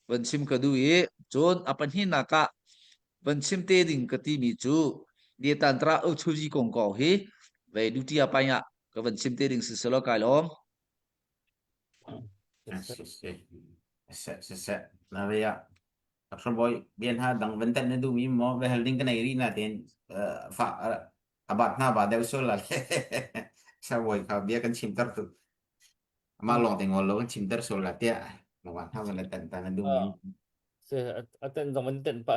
van chim ka duh i cun a pahnihnak ah van chim te ding ka timi cu Detantra Ochuji kong ko hi ve duty a pai ah ka van chim te ding si selo kai lawm. Se se se na ve ya Dr. Boy bian ha dang van tan na du mi mo ve hal ding ka nei ri na ten fa abat hna ba deuh sual la le Sabawi kha bia kan chimter tu amah lawng te ngol lo kan chimter sual la tiah mawah hna van tan tan an duh mi se aten zong van ten pa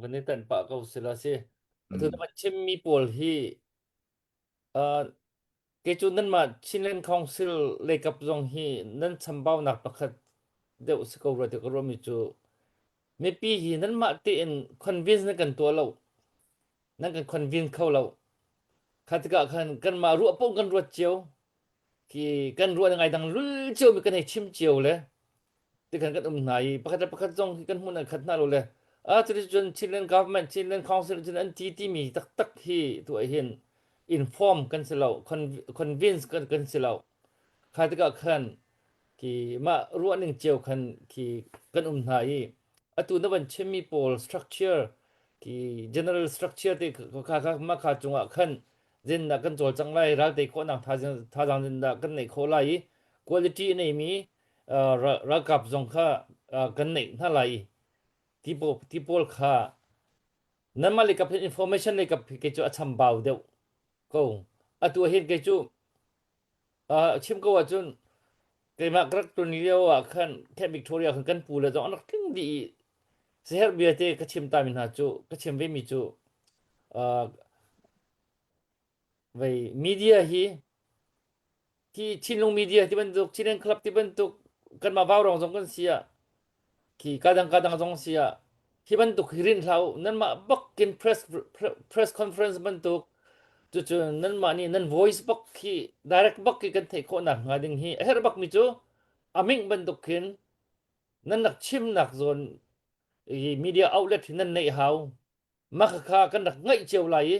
van i ten pa ko si la si atu na chim mi pawl hi ke cu nan mah Chinland Council leikap zong hi nan chambaunak pakhat deuh si ko rua ti ka ruah mi cu mipi hi nan mah tein convince na kan tuah lo nan kan convince kho lo. Kha tikah khan kanmah ruah paoh kan ruat cio. Khi kan ruah ngai dang lul cio mi kan hei chim cio le tikhan kan um hna i pakhat le pakhat zong hi kan hmun an khat hna lo le a cuticun Chinland government Chinland council cun an ti timi taktak hi tu ah hin inform kan si lo convince kan kan si lo kha tikah khan khi mah ruahning cio khan khi kan um hna i atu na van chimmi pawl structure khi general structure te kha kha mah kha cungah khan zindah kan cawlcang lai ral tei khawhnak thazaang zindah kan neih khawh lai i quality a neimi ralkap zong kha kan neih hna lai i ti pawl ti pawl kha nanmah lei kap hin information lei kap kei cu a chambau deuh ko atu hin kei cu chim ko ahcun keimah ka rak tlun lio ah khan Camp Victoria khan kan pu le zong an rak tling dih i siherh bia te ka chim ta mi hna cu ka chim ve mi cu vei media hi Khi Chinlung Media ti bantuk, Chinland Club ti bantuk, kanmah Vaurong zong kan si ah, khi kadang kadang zong si ah, hi bantuk hi rinh hlah u. Nanmah bak in press press conference bantuk cucu nanmah nih nan voice bak khi direct bak khi kan theih khawh nak hnga ding hi a herh bak mi cu aming bantuk khin nan rak chimnak zawn i media outlet hi nan neih hau. Mah kha kan rak ngaih cio lai i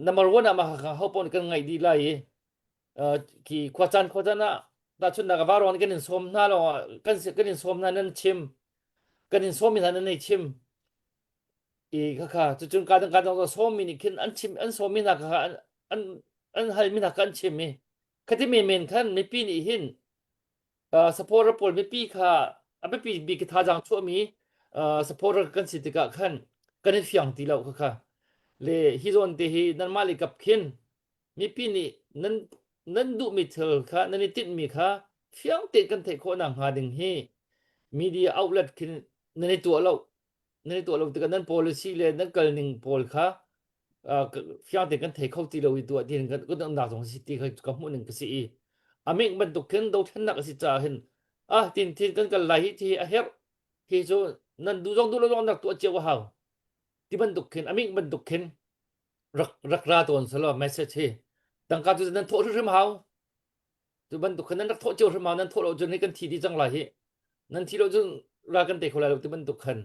number one ah mah kha ho paoh nih kan ngaih dih lai i khi khuacaan khuacaan ah tahchunhnak ah vauruang kan in sawm hna lawng ah kan kan in sawm hna nan chim kan in sawm mi hna nan ei chim i khakha cucun ka dang ka dang sawm mi nih khin an chim an sawm mi hna kha an an an hal mi hna kha an chim i khati men men khan mipi nih hin supporter pawl mipi kha a biapi bik thazaang chuahmi supporter kan si tikah khan kan i fiang ti lo kha kha le hi zawn te hi nanmah le kap khin mipi nih nan nan duhmi thil kha nan i tinhmi kha fiang tein kan theih khawh nak hnga ding hi media outlet khin nan i tuah lo nan i tuah lo tikah nan policy le nan kal ning pawl kha fiang tein kan thei kho ti lo i tuah ti kan kan umnak zong si ti kha ka hmuh ning ka si i aming bantuk khin dothlennak a si caah hin ah tin thin kan kal lai hi ti a herh hi cu nan duh zong duh lo zong nak tuah cio a hau ti bantuk khin aming bantuk khin rak rak ra tawn selo message hi tangka cu nan thawh hrim hau Cu bantuk khan nan rak thawh cio hrim ah nan thawh lo cun hi kan thi dih cang lai hi. Nan thi lo cun ral kan tei kho lai lo ti bantuk khan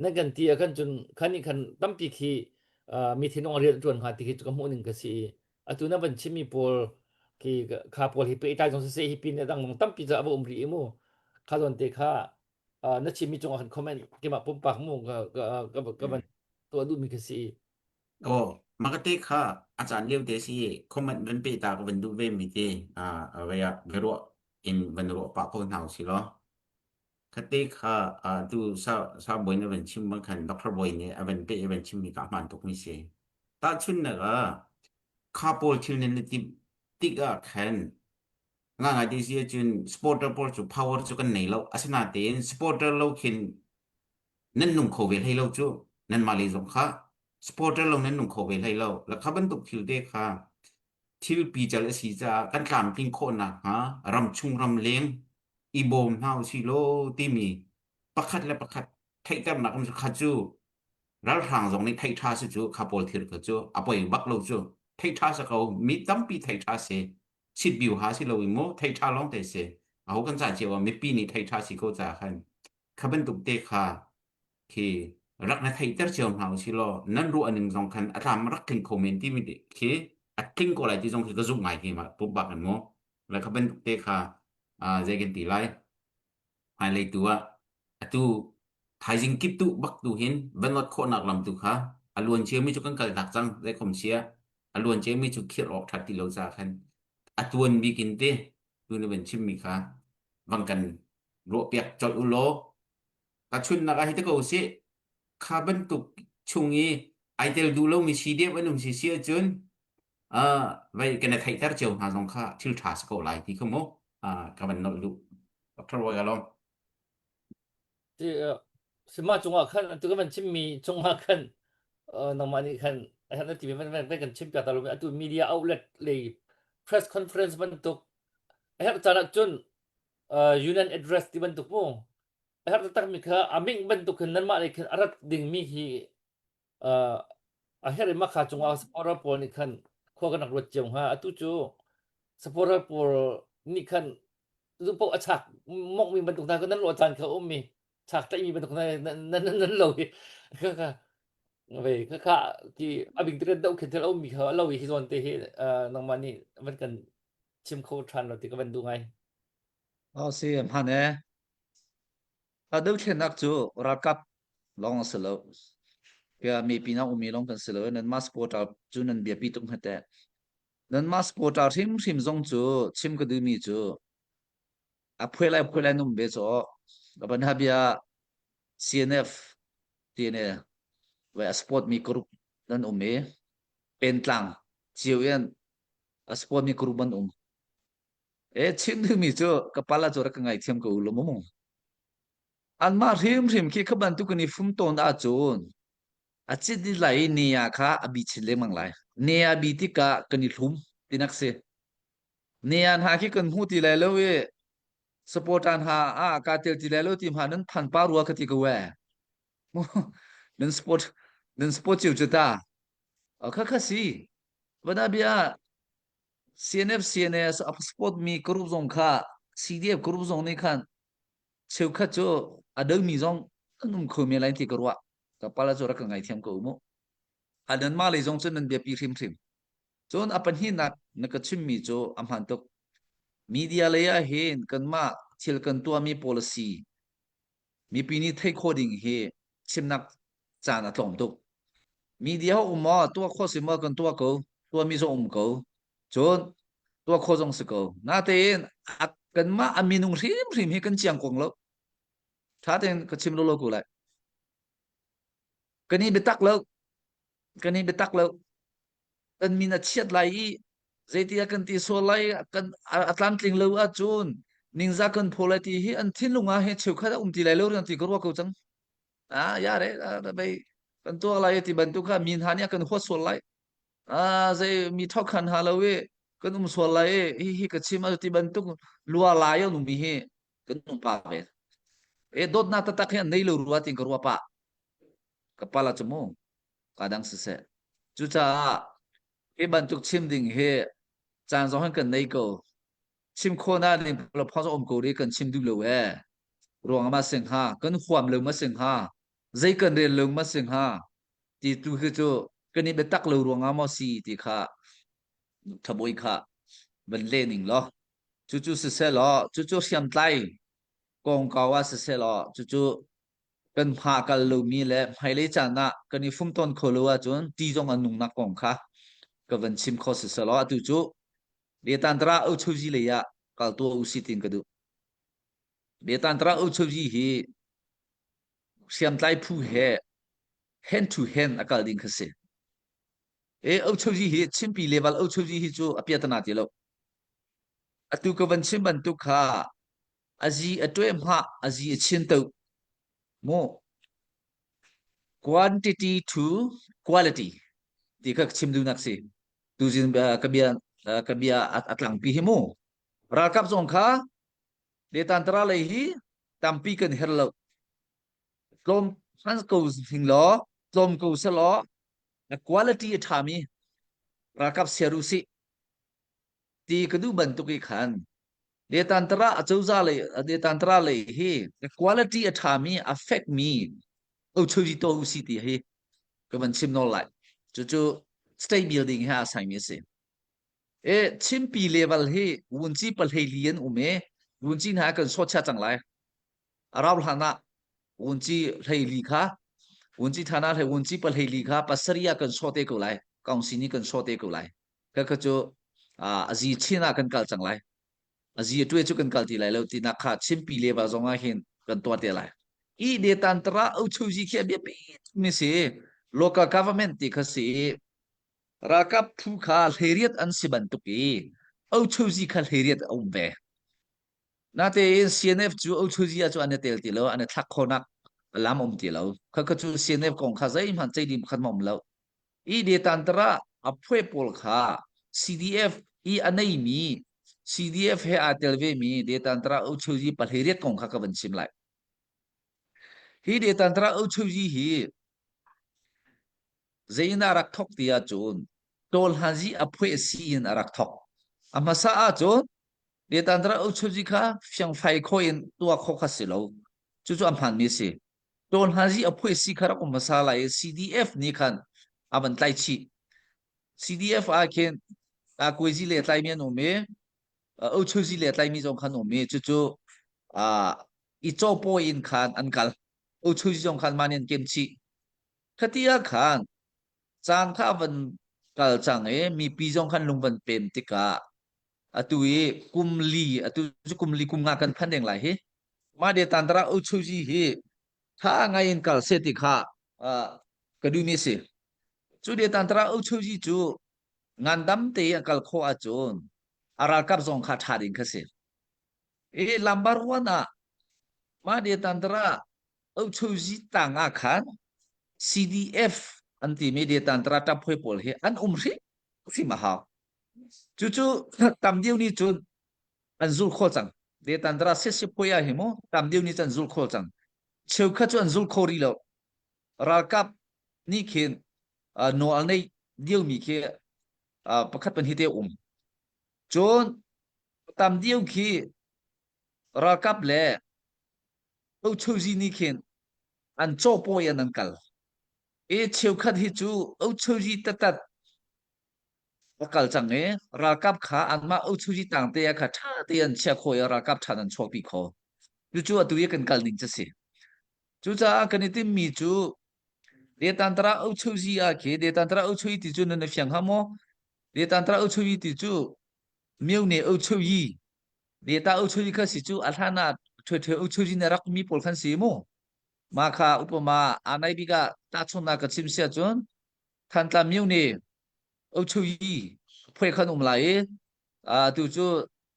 nan kan ti ah khan cun khan nih khan tampi khi uh, mi thinlung a rian a ṭuan hnga ti khi cu ka hmuh ning ka si i atu na van chimmi pawl khi kha pawl hi pehtlai zong siseh hi pin a dang zong tampi ca a va um rih i mu kha zawn te kha uh, na chimmi cungah khan comment keimah pumpak mu ka ka ka, ka van tuah duhmi ka si Aw, makate kha a caan lio te si comment van pe ta ka van duh ve mi te a vei ah biaruah in van ruah pah ko hna usih law. Khate kha tu sa sa bawi na van chim bang khan Dr. Bawi nih a van pe a van chim mi ka hmaan tuk mi si. Tahchunhnak ah kha pawl thil nan i timh tik ah khan nga ngai ti si ahcun supporter pawl cu power cu kan nei lo. Asinain supporter lo khin nan nung kho ve hlei lo cu nanmah lei zong kha supporter lo nan nung kho ve hlei lo la kha bantuk thil te kha thil pical a si caah kan tlamtling khawh nakhnga ram chung ram leng i bawm hna usih law timi pakhat le pakhat theihternak um kha cu ralhrang zong nih theih ṭha si cu kha pawl thil kha cu a poi bak lo cu theih ṭha si ko mi tampi theih ṭha si sitbiu ha si lo i mu theih ṭha lawng te si aho kan ca cio ah mipi nih theih ṭha si ko ca khan Kha bantuk te kha khi rak na theihter cio hna usih law nan ruah ning zong khan a tlam rak tling kho men timi khi a tling ko lai ti zong khi ka zumh ngai khi ma pumpak in mu le kha bantuk te kha zei kan ti lai hmailei tu ah atu thaizing kip tu bak tu hin van not khawhnak lam tu kha a luan ciami cu kan kal tak cang zei khom sia a luan ciami cu khirh awk that ti lo ca khan a tuan bik in te tu na van chimmi kha vang kan ruahpiak colh u law tahchunhnak ah hi te ko usih kha bantuk chung i ai tel duh lomi si deuh an um si si ahcun uh, vai kan i theihter cio hna zong kha thil ṭha si ko lai ti kha mu uh, ka van nolh duh Dr. Roy Along Ti sima cungah khan tu kan van chimmi cungah khan nangmah nih khan na ti van van kan chim piak ta lo atu media outlet lei press conference bantuk a herh caan ahcun union address ti bantuk mu a herh taktakmi kha a ming bantuk khin nanmah lei khin a rat dingmi hi a herh i makha cungah supporter pawl nih khan khua kan rak ruat cio hnga atu cu supporter pawl nih khan zu paoh a chak mokmi bantuk hna nan lawh caan kha um i chak tlaihmi bantuk hna nan nan lo i kha kha ve kha kha ti a bik tirin doh khin thil a ummi kha lo i hi zawn te hi nangmah nih van kan chim kho ṭhan lo ti ka van duh ngai. Oh si hman e. A dothlennak cu ralkap lawng a si lo. Kia mipi na umi lawng kan si lo. Nan mas quota cu nan biapi tuk hna Nan mas quota hrimhrim zong cu chim ka duhmi cu a phuai lai phuai lai num ve cu ban ha bia CNF ti ne vai a support mi group nan um i pentlang cio in a support mi group an um E chim duhmi cu ka pala cu rak ka ngaithiam ko u law mu. Anmah hrimhrim khi kha bantuk in i fum tawn ahcun a cit dih lai i ne ah kha a bi chin lengmang lai. Ne a bi tikah kan i hlum tinak si. Nian ha khi kan hmu ti lai lo i supporter ha a ka tel ti lai lo ti hma nan phan pa rua ka ti ko e. Nan sport nan sport cio cu ta. Kha kha si. Vana bia CNF CNS a sport mi group zong kha CDF group zong nih khan cheukhat cu a domi zong an um kho men lai ti ka ruah. Ka pala cu rak ka ngaithiam ko mu. A nan mah lei zong cu nan biapi hrimhrim. Cun a pahnihnak na ka chimmi cu a hmaan tuk. Media lei ah hin kanmah thil kan tuahmi policy mipi nih theih khawh ding hi chimnak caan a tlawm tuk. Media um maw tuah khawh si maw kan tuah ko, tuahmi zong um ko. Cun tuah khawh zong si ko. Natein kanmah a minung hrimhrim hi kan chiang kong lo. Tha tein ka chim lo lo ko lai. Kan i biatak lo. Kan i biatak lo. Kan min a chiat lai i zeiti ah kan ti sual lai kan a tlamtling lo ahcun ningzah kan phaw lai ti hi an thinlung ah hi cheukhat a um ti lai lo riang ti ka ruah ko cang. Ah ya re bei kan tuak lai ti bantuk kha min ha nih a kan huat sual lai. Ah zei mi thok khan ha lo i kan um sual lai i hi hi ka chim a ti bantuk lua lai an um mi hi kan um pa ve. E dawtnak taktak hi an nei lo rua tin ka ruah pah. Ka pala cu mu ka dang siseh. Cucaah hi bantuk chim ding hi caan zong hin kan nei ko. Chim khawhnak ding phawng zong um ko ri kan chim duh lo ee. Ruang ma sing ha, kan huam lo ma sing ha, zei kan rel lo ma sing ha, ti tu khi cu kan i biatak lo ruangah maw si ti kha thaboi kha van le ning law cucu siseh law cucu hriamtlai kongkau ah siseh law cucu kan hma kal lomi le hmailei caan ah kan i fumton kho lo ahcun ti zong an nungnak kong kha ka van chim kho siseh law atu cu Letantara Ochoji lei ah kal tuah u si tin ka duh. Letantara Ochoji hi hriamtlai phu he hand to hand a kal ding kha si. E Ochoji hi Chinpi level Ochoji hi cu a piatana ti lo. Atu ka van chim bantuk kha azi a tueh hma azi a chin to mu quantity to quality ti kha chim duhnak si tuzin ka bia ka bia a tlangpi hi mu ralkap zong kha letantara lei hi tampi kan her lo tlawm hman ko hing law tlawm ko se law quality a ṭhami ralkap siar u sih ti ka duh bantuk i khan Letantara acozah lei Letantara lei hi quality a ṭhami a fekmi ochoji to usi ti hi ka van chim nawl lai. Cucu state building he aa saimi a si. E Chinpi level hi vunci pahleili an um i vunci hna kan sawt chia cang lai. A rau hlan ah vunci hleili kha vunci thana hlei vunci pahleili kha pasarih ah kan sawt te ko lai. Council nih kan sawt te ko lai. Ka kha cu a zi chin ah kan kal cang lai. A zi a tuai cu kan kal ti lai lo tinak kha Chinpi level zong ah hin kan tuah te lai. I de tantara ochoji khi a biapi mi si local government ti kha si ralkap phu kha hleiriat an si bantuk i ochoji kha hleiriat a um ve. Natein CNF cu ochoji ah cu an i tel ti lo an i thlak khonak lam um ti lo. Kha kha cu CNF kong kha zeihmanh ceihdim khat ma um lo. I detantara a phuai pawl kha CDF i a neimi CDF he aa tel vemi detantara Ochoji pahleiriat kong kha ka van chim lai. Hi detantara Ochoji hi zein a rak thok ti ahcun tawlhanzi a phuai si in a rak thok. A hmasa ahcun detantara Ochoji kha fiangfai kho in tuah kho kha si lo. Cucu a hmaanmi a si. Tawlhazi a phuai si kha rak um hmasa lai i CDF nih khan a van tlaih chih. CDF ah khin Kuaizi le tlaimi an um i Ochozi le tlaimi zong khan um i cucu i cawpawi in khan an kal. Ochozi zong khan mah nih an kem chih. Khati ah khan caan kha a van kal cang i mipi zong khan lung van pem tikah atu i kum li atu cu kum li kum nga kan phan deng lai hi mah de tantara uchuji hi tha ngai in kal se ti kha ka duh mi si cu de tantara uchuji cu ngandam te a kal kho ahcun a ralkap zong kha tha ding kha si i lambar wan ah mah de tantara uchuji tang ah khan CDF an ti mi de tantara taphoi pawl hi an um hrim hrim a hau. Cucu tam deuh nih cun an zul kho cang. Detantara sesipuai ah hi mu tam deuh nih cun an zul kho cang. Cheukhat cu an zul kho rih lo. Ralkap nih khin nawl nei diomi khi pakhat pan hi te um. Cun tam deuh khi ralkap le Ochozi nih khin an cawpawi an an kal. E cheukhat hi cu Ochozi tatat a kal cang i ralkap kha anmah Ochozi tangte ah kha ṭha te an chia kho i ralkap ṭhan an chuahpi kho. Cucu atu i kan kal ning cu si. Cucaah kan i timmi cu Detantara Ochozi ah khi Detantara Ochozi ti cu nan i fiang hnga maw? Detantara Ochozi ti cu Myone Ochoyi Deta Ochoyi kha si cu a hlan ah ṭhuaṭhue Ochozi na rak mi pawl khan si mu. Ma kha upama anai bik ah tahchunhnak ka chim sia cun Thantlang Myone Ochoyi phuai khan um lai i tu cu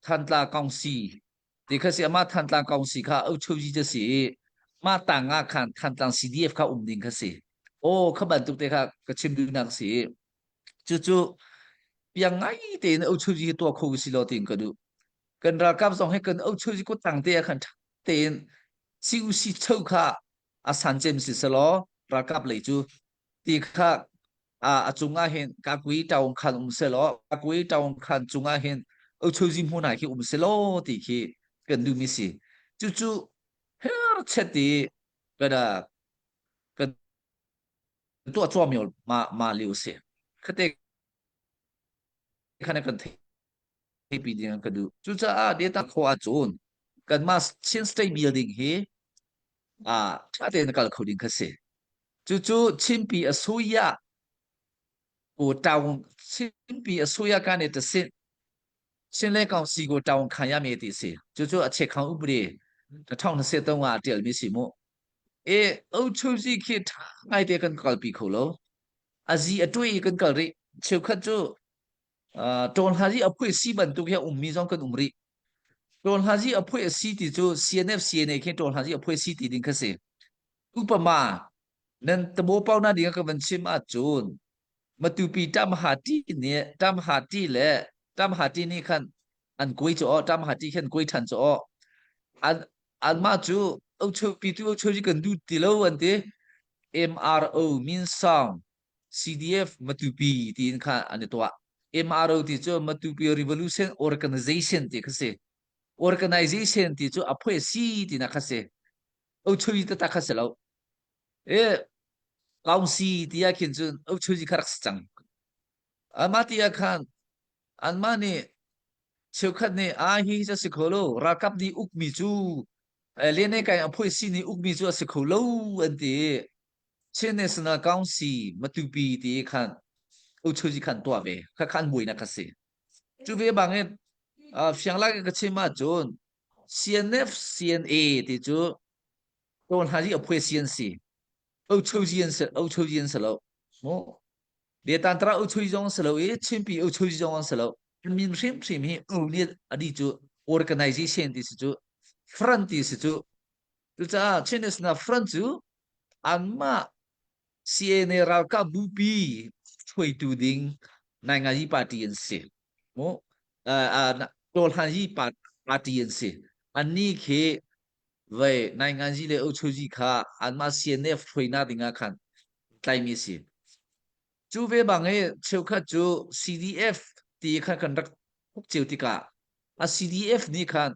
Thantlang Kongsi ti kha si ama Thantlang Kongsi kha Ochoyi ca si i mah tang ah khan Thantlang CDF kha um ding kha si. Aw kha bantuk te kha ka chim duhnak si i cucu piang ngai tein Ochoyi hi tuah kho si law tiin ka duh. Kan ralkap zong hi kan Ochoyi kut tang te ah khan ṭha tein CUC cho kha a san cem si selaw ralkap lei cu ti kha a cungah hin kakui taung khan um selaw kakui taung khan cungah hin Ochozi hmun ah khi um selaw ti khi kan duhmi si. Cucu her chet i kan kan tuah cuami ma ma liu si. Khate khan kan theipi ding ka duh. Cucaah data kho ahcun kanmah Chin State building hi a ṭha tein kal kho ding kha si. Cucu Chinpi a suya ko taung Chinpi a suya kan i tasin Chin le kong si ko taung khan ya me ti si. Cucu a che khang upri na thong na se to nga tial mi si mu. E o chuzi khi ṭha ngai te kan kalpi kho lo. Azi a tui kan kal rih. Cheukhat cu Ṭawn Hlazi a phuih si bantuk hi a ummi zong kan um rih. Ṭawn Hlazi a phuih a si ti cu CNF CNA khi Ṭawn Hlazi a phuih si ti ding kha si. Upama nan tabo pau na ding ka van chim ahcun Matupi Tamhati nih Tamhati le Tamhati nih khan an kuai cu aw Tamhati khan kuai ṭhan cu aw an anmah cu Ochopi tu Ochoji kan duh ti lo an ti MRO Min Song CDF Matupi tiin kha an i tuah. MRO ti cu Matupi Revolution Organization ti kha si. Organization ti cu a phuai si tinak kha si. Ochui taktak kha si lo. E Kaungsi ti ah khin cun Ochui kha rak si cang. Amah ti ah khan anmah nih cheukhat nih a hi hi si kho lo ralkap nih ukmi cu lene kai a phuai si nih ukmi cu a si kho lo an ti. Chin National Council Matupi ti khan Uchuji khan tuah ve kha khan buainak kha si cu ve bangin fiang lak ka chim ahcun CNF CNA ti cu tawn hla a phuai CNC Uchuji an si Uchuji an si lo mu Detan tara Uchuji zong si lo i Chinpi Uchuji zong an si lo min hrim hrim hi U nih adi cu organization ti si cu front ti si cu cucaah Chin National Front cu anmah CNA ralkap bupi hruaitu ding Naingayi party an si. Mu Tawlhanyi party an si. Anni khi vei Nainganzi le Ochozi kha anmah CNF hruainak ding ah khan tlaimi si. Cu ve bang i cheukhat cu CDF ti kha kan rak thuk cio tikah a CDF nih khan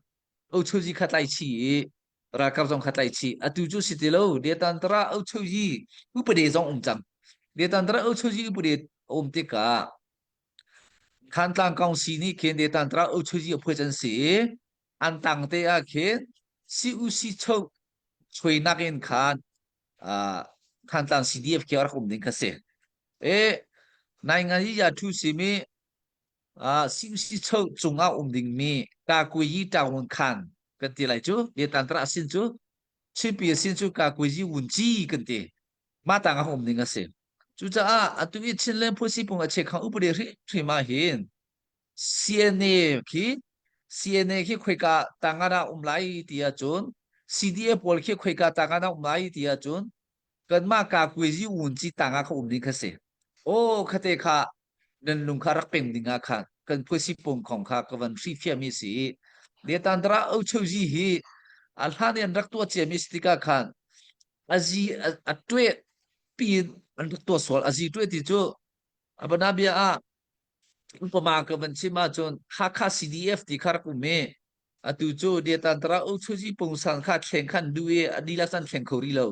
Ochozi kha tlai chih i ralkap zong kha tlaih chih atu cu si ti lo Detantara Ochoyi upade zong um cang Detantara Ochoyi upade um tikah Thantlang Council nih khin Detantara Ochoyi a phuai can si i an tang te ah khin CUC cho chuinak in khan Thantlang CDF khi rak um ding kha si e nai ngai ya thu simi Sicho cungah um dingmi Kakuyi Taung Khan kan ti lai cu Vietnam a sin cu Chinpi a sin cu Kakuyi Wunci kan ti mah tang ah um ding a si cucaah atu i Chinland Phusi pung a chekhang upade hrimhrim ah hin CNA khi CNA khi khoika tang ah um lai ti ahcun CDA pawl khi khoika tang ah um lai ti ahcun kanmah Kakuyi Wunci tang ah kha um ding kha si aw khate kha. Nan lung kha rak peng ding ah khan kan phuasi pom khong kha ka van hrifiah mi si i Detandra Ochozi hi a hlan i an rak tuah cia mi si tikah khan azi a tueh piin an rak tuah sual azi tueh ti cu abana bia ah upama ka van chim ahcun Hakha CDF ti kha rak um i atu cu Detandra Ochozi pungsan kha thleng khan du i a dihlak chan thleng kho rih lo.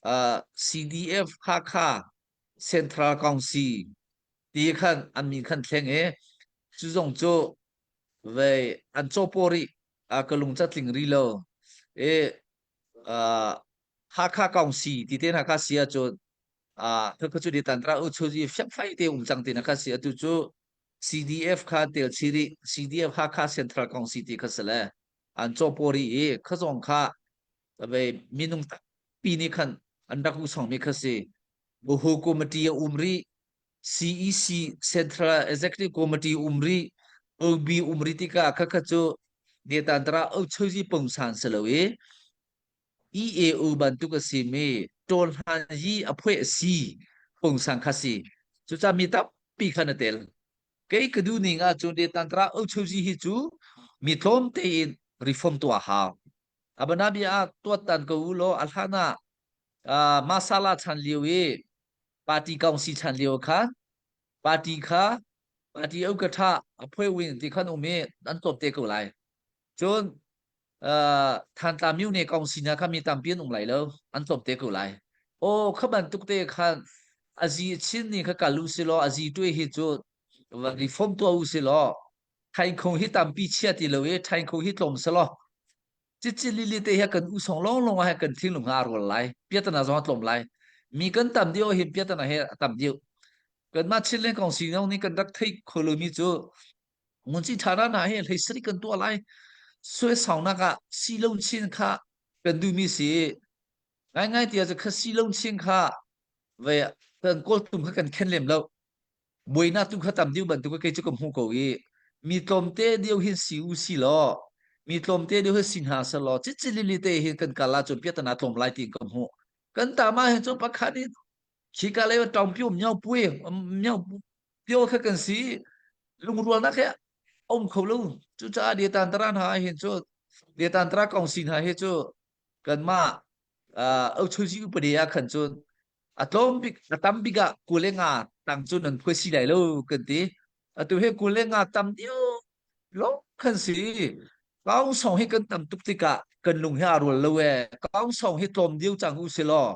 Uh, CDF Hakha Central Council ti khan an min khan thleng i cu zong cu vei an cawpaw rih a ka lung catling ri lo i uh, Hakha Council ti te hna kha si ahcun uh, kha cu di tantra u chu ji fiangfai te um cang ti na kha si atu cu CDF kha tel chiri CDF Hakha Central Council ti kha sale an cawpaw ri i kha zong kha vei minung pi nih khan an rak u song mi kha si Buhu Committee a um rih CEC Central Executive Committee um rih OB um rih tikah khakha cu Netantara Ochozi pungsan si lo i EAO bantuk a si mi Tawlhan yi a phueh si pungsan kha si. Cucaah mi tampi khan a tel. Kei ka duh ning ahcun Netantara Ochozi hi cu mi tlawm tein reform tuah hau. Abanabia ah tuattan ko u law a hlan ah uh, masala chan lio i party council chan lio kha party kha party au ka tha a phoi win ti khan um i an tlawm te ko lai cun uh, Thantla myu ne council na kha mi tampi an um lai lo an tlawm te ko lai o kha bantuk te khan azi chin ni kha kalu si law azi tui hi cu reform tua u si law thaing hi tampi chia ti lo i thaing hi tlawm se law cici lili te hi kan usong long long ah kan thinlung ha rual lai piatana zong tlawm lai mi kan tam dio hin piatana he tam dio kan ma chin len kong si nong ni kan rak thei kholo mi cu ngun chi thana na he hlei sri kan tua lai sue sang na ka si lo chin kha kan du mi si ngai ngai tia chu kha si lo chin kha ve kan kol tum kha kan khen lem lo buainak tu kha tam deuh bantuk kei cu ka hmu ko i mi tlawmte deuh hin si u si law mi tlawmte deuh hin si hna seh law cicilili te hin kan kal ahcun piatana tlawm lai tiin ka hmuh kan ta ma hin cu pakhat in khika lei tawng pio miao pui miao pio kha kan si lungrualnak he um kho lo cucaah detan tara hna hin cu detan tara kong si hna hi cu kanmah uh, chuzi upade ah khan cun a tlawm bik a tam bik ah 25 tang cu nan phuai si lai lo kan ti atu he 25 tam dio lo khan si kaung song hi kan tam tuk tikah kan lung hi a rual lo e kaung song hi tlawm dio chang u si law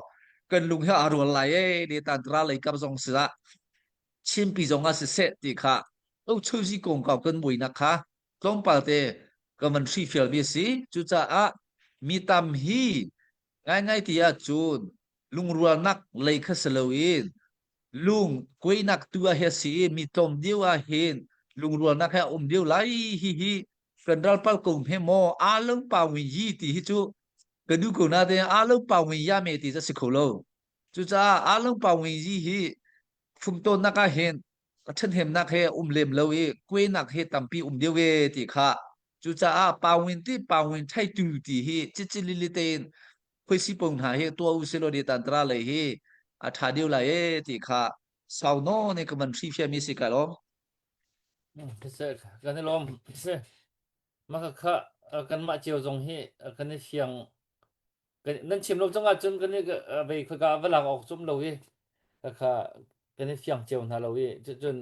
kan lung hi a rual lai e ne tan tra lei kap zong si la chinpi zong ah si seh ti kha o chuzi kong kau kan muinak kha tlawmpal te ka man hri fial mi si cucaah mi tam hi Ngaingai ti ahcun lungrualnak lei kha si loin lung kuainak tu ah hi a si i mi tlawm deuh ah hin lungrualnak he a um deuh lai hi hi kan ralpal ko hme maw aa lo pa win yi ti hi cu ka duh ko na te aa lo pa win ya me ti cu a si kho lo cucaah aa lo pa win yi hi fumtawnnak ah hin a ṭhathnemnak he um lem lo i kuainak he tampi um deuh e ti kha Cucaah pawin ti pawin theitu ti hi cicilili tein khuaisi pung hna hi tuah u silaw ni tantra lei hi a ṭha deuh lai e ti kha sau nawn in ka van hrifiah mi si kai lawm. Kan i lawm. Maka kha kanmah cio zong hi kan i fiang nan chim lo cang ahcun kan i vei khaka va lak awk cum lo i kha kan i fiang cio hna lo i cun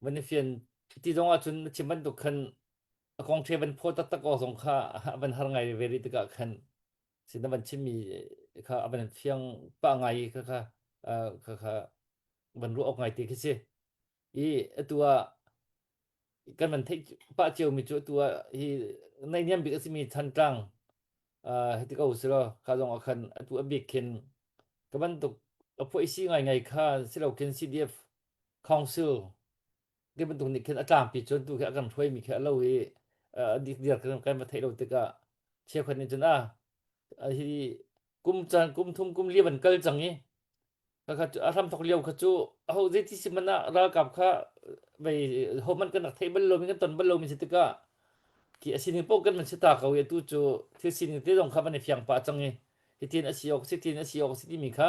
van i fian ti zong ahcun na chim bantuk khan a kong the van phaw taktak awk zong kha a van har ngai ve rih tikah khan sin na van chimmi kha a van fiang pah ngai kha kha kha kha van ruah awk ngai te khi si i atu ah kan van theih pah cio mi cu atu ah hi naihniam bik a simi Thantlang hiti ko si law kha zong ah khan atu a bik khin ka bantuk a phuai si ngai ngai kha si lo khin CDF Council ti bantuk nih khin a tlangpi cun tu khi a kan hruai mi khi a lo i a dik dir kan kan va theih lo tikah cheukhat nih cun a hi kum caan kum thum kum li van kal cang i kha a hramthok lio kha cu aho zeiti si man ah ralkap kha vei ho man kan rak theih bal lomi kan ton bal lomi si tikah khi a sining paoh kan man si ta ko i atu cu thil sining te zong kha van i fiang pah cang i hitin a si awk si tin a si awk si timi kha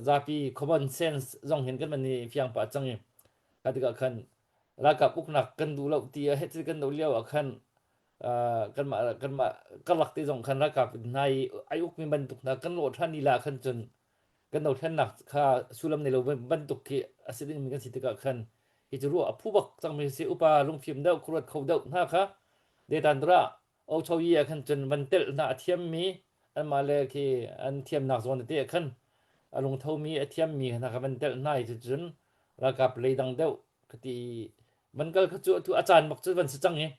zapi common sense zong hin kan van i fiang pah cang i. Kha tikah khan ralkap uknak kan duh lo ti a het kan do lio ah khan kanmah kanmah karlak te zong khan ralkap hna i ai ukmi bantuk hna kan lawh ṭhan lila khan cun kan dothlennak kha sullam nei lo bantuk khi a si dingmi kan si tikah khan hi cu ruah a phu bak cangmi si upa lungfim deuh khuaruat kho deuh hna kha detan dura ochoyi ah khan cun van telh hna a thiammi anmah le khi an thiamnak zawn tete ah khan a lungthomi a thiammi hna kha van telh hna i cun ralkap lei dang deuh ka ti van kal kha cu atu a caan bak cu van si cang i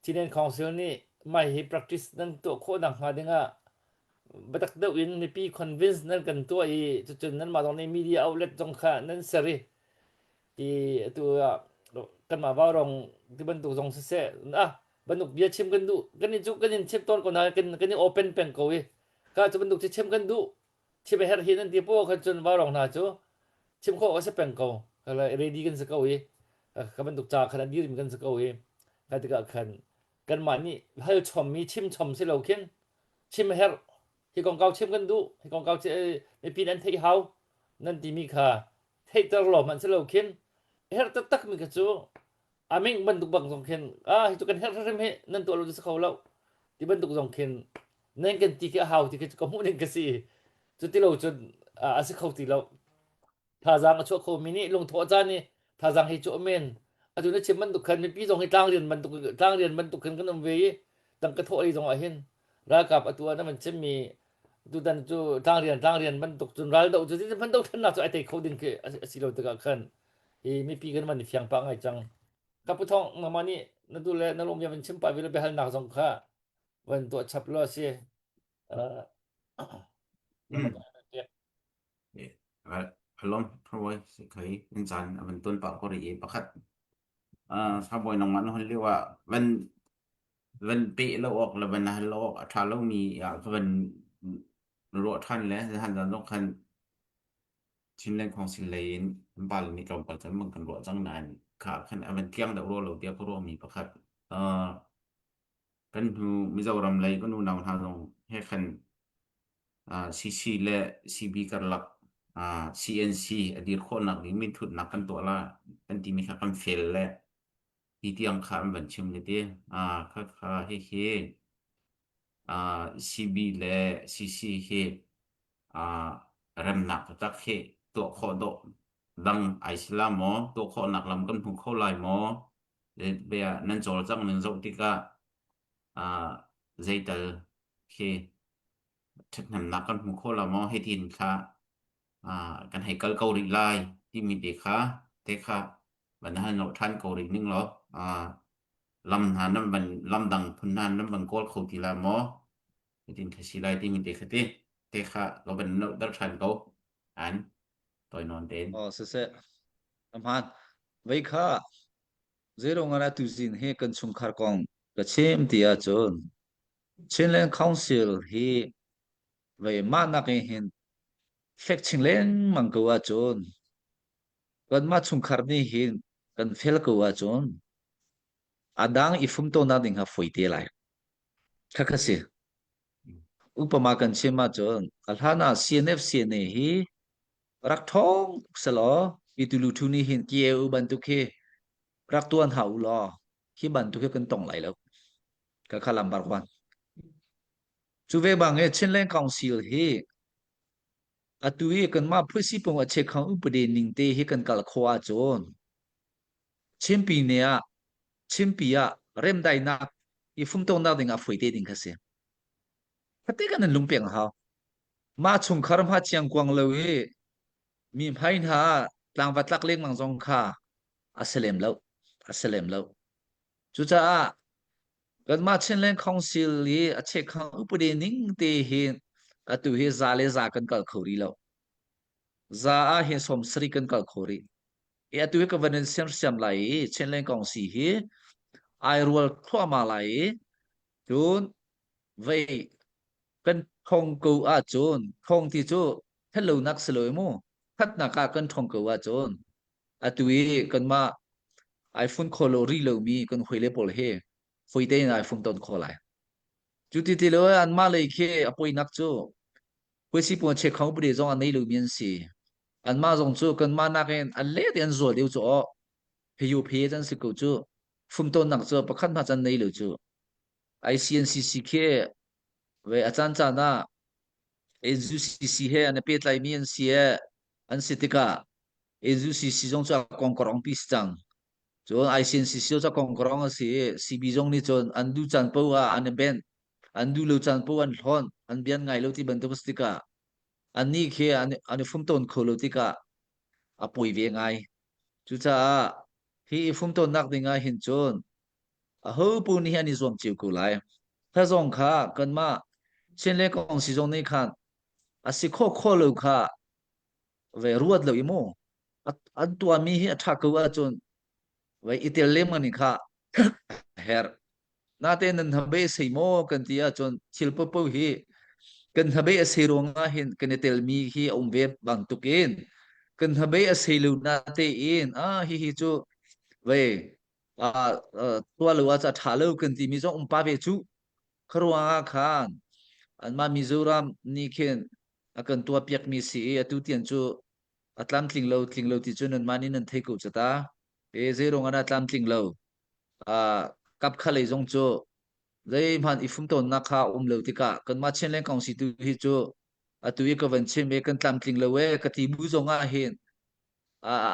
Chinland Council nih mai hi practice nan tuah khawh nak hnga dingah biatak deuh in mipi convince nan kan tuah i cucun nanmah zong nih media outlet zong kha nan ser i ti atu ah kanmah vaurawng ti bantuk zong siseh ah bantuk bia chim kan duh kan in cu kan in chim tawn ko na kan kan i open peng ko i ka cu bantuk cu chim kan duh chim a herh hi nan ti po khan cun vaurawng hna cu chim khawh a si peng ko ready kan si ko i ka bantuk ca khan a dirim kan si ko i ka tikah khan kanmah nih hal chommi chim chom si lo khin chim a herh hi kongkau chim kan duh hi kongkau mipi nan theih hau nan timi kha theihter lo hmanh si lo khin herh taktak mi kha cu aming bantuk bang zong khin ah hi cu kan herh hrim hi nan tuah lo cu si kho lo ti bantuk zong khin nan kan ti khi a hau ti khi ka hmuh ning ka si cu ti lo cun a si kho ti lo Thazaang a chuah khomi nih lungthawh caan i thazaang hi cu amen. Atu na chim bantuk khan mipi zong hi tlangrian bantuk tlangrian bantuk khan kan um ve i tangka thawh lei zong ah hin ralkap atu ah na van chimmi tutan cu tlangrian tlangrian bantuk cun ral doh cu van dothlennak cu ai tei kho ding khi a si lo tikah khan hi mipi kan van i fiang pah ngai cang. Ka pu thong nangmah nih na tu le na lung bia van chim pah ve lo biahalnak zong kha van tuah chap lo a si. Uh, Alom thabawi si khai in caan a van tuan pah ko rih i pakhat thabawi nangmah na hon lio ah van van peh lo awk le van hal lo awk a ṭha lomi ah ka van ruah ṭhan le han zan zong khan Chinland Council lei in an pale nih tlawmpal cun bang kan ruah cang nain kha khan a van tliang deuh rua lo tiah ka ruahmi pakhat kan hnu Mizoram lei kan unau hna zong he khan CC le CB karlak CNC a dir khawhnak ding minthutnak kan tuah la kan timi kha kan fel le ti tiang kha an van chim le ti. Kha kha hihi CB le CC hi remnak taktak hi tuah khawh dawh dang ai si la maw? Tuah khawhnak lam kan hmu kho lai maw? Bia nan cawlcangh ning zoh tikah zeital khi ṭhathnemnak kan hmu kho lo maw hitin thla kan hei kal ko rih lai timi te kha te kha van hal no ṭhan ko rih ning law lam hna nan van lam dang phun hna nan van kawl kho ti la maw hitin kha si lai timi te kha ti te kha ka van no dar ṭhan ko an toi non ten Oh siseh ahman vei kha zeirong ah tu zin he kan chungkhar kong ka chim ti ahcun Chinland Council hi vei mah nak in hin fek ching lengmang ko ahcun kanmah chungkhar nih hin kan fel ko ahcun a dang i fumtonak ding kha foi te lai. Khakha si. Upama kan chim ahcun a hlan ah CNF CNA hi rak ṭhawng tuk selaw Pitulu thu nih hin KAU bantuk hi rak tuan hau u law hi bantuk hi kan tong lai lo. Ka kha lambar kwan. Cu ve bang i Chinland Council hi atu i kanmah phuisipung a chekhang upade ning te hi kan kal khawh ahcun Chinpi ne ah Chinpi ah remdainak i fumtonak ding ah foi te ding kha si. Khate kan in lungpek a hau. Mah chungkhar hma chiangkuang lo i mi hmai hna tlangva tlak lengmang zong kha a si lem lo. A si lem lo. Cucaah kanmah Chinland Council i a chekhang upade ning te hin atu hi za le za kan kal kho rih lo. Za ah hin 70 kan kal kho rih. I atu hi ka van in siamsiam lai i Chinland Council hi ai rual thluahmah lai i cun vei kan thong ko ahcun thong ti cu thatlonak si lo mu thatnak ah kan thong ko ahcun atu i kanmah iPhone kho lo ri lomi kan hawile pawl he foi tein iPhone ton kho lai cu ti ti lo anmah lei khi a poinak cu puaisi puan che khong pudi zong a nei lomi an si anmah zong cu kanmah nakin an let in an zual deuh cu aw. Phe phe can si ko cu. Fumtonak cu pakhat hma can nei lo cu. ICNCC khi ve a caan caan ah NUCC he an i pehtlaimi an si i an si tikah NUCC zong cu a kongkorong pi si cang. Cun ICNCC cu a kongkorong a si i CB zong nih cun an duh caan paoh ah an i benh, an duh lo caan paoh an hlonh, an bian ngai lo ti bantuk a si tikah annih khi an, an i fumtawn kho lo tikah a poi ve ngai. Cucaah hi i fumtawnnak ding ah hin cun aho pu nih an i zuam cio ko lai. Kha zong kha kanmah Chin le Kong si zong nih khan a si khawh khawh lo kha ve ruat lo i mu an tuahmi hi a ṭha ko ahcun ve i tel lem ni kha a herh. Natein nan hnabei a sei maw kan ti ahcun thil paohpaoh hi kan hnabei a sei ruangah hin kan i telmi hi a um ve bantukin kan hnabei a sei lo natein ah hihi cu ve tuah lo ah ca ṭha lo kan timi zong um pa ve cu kha ruangah khan anmah Mizoram nih khin a kan tuah piakmi si i atu tiang cu a tlamtling lo tling lo ti cu nanmah nih nan thei ko cu ta e zei ruangah dah tlamtling lo kap khalei zong cu zeihmanh i fumtawnnak kha um lo tikah kanmah Chinland Council tu hi cu atu i ka van chim i kan tlamtling lo e ka ti bu zong ah hin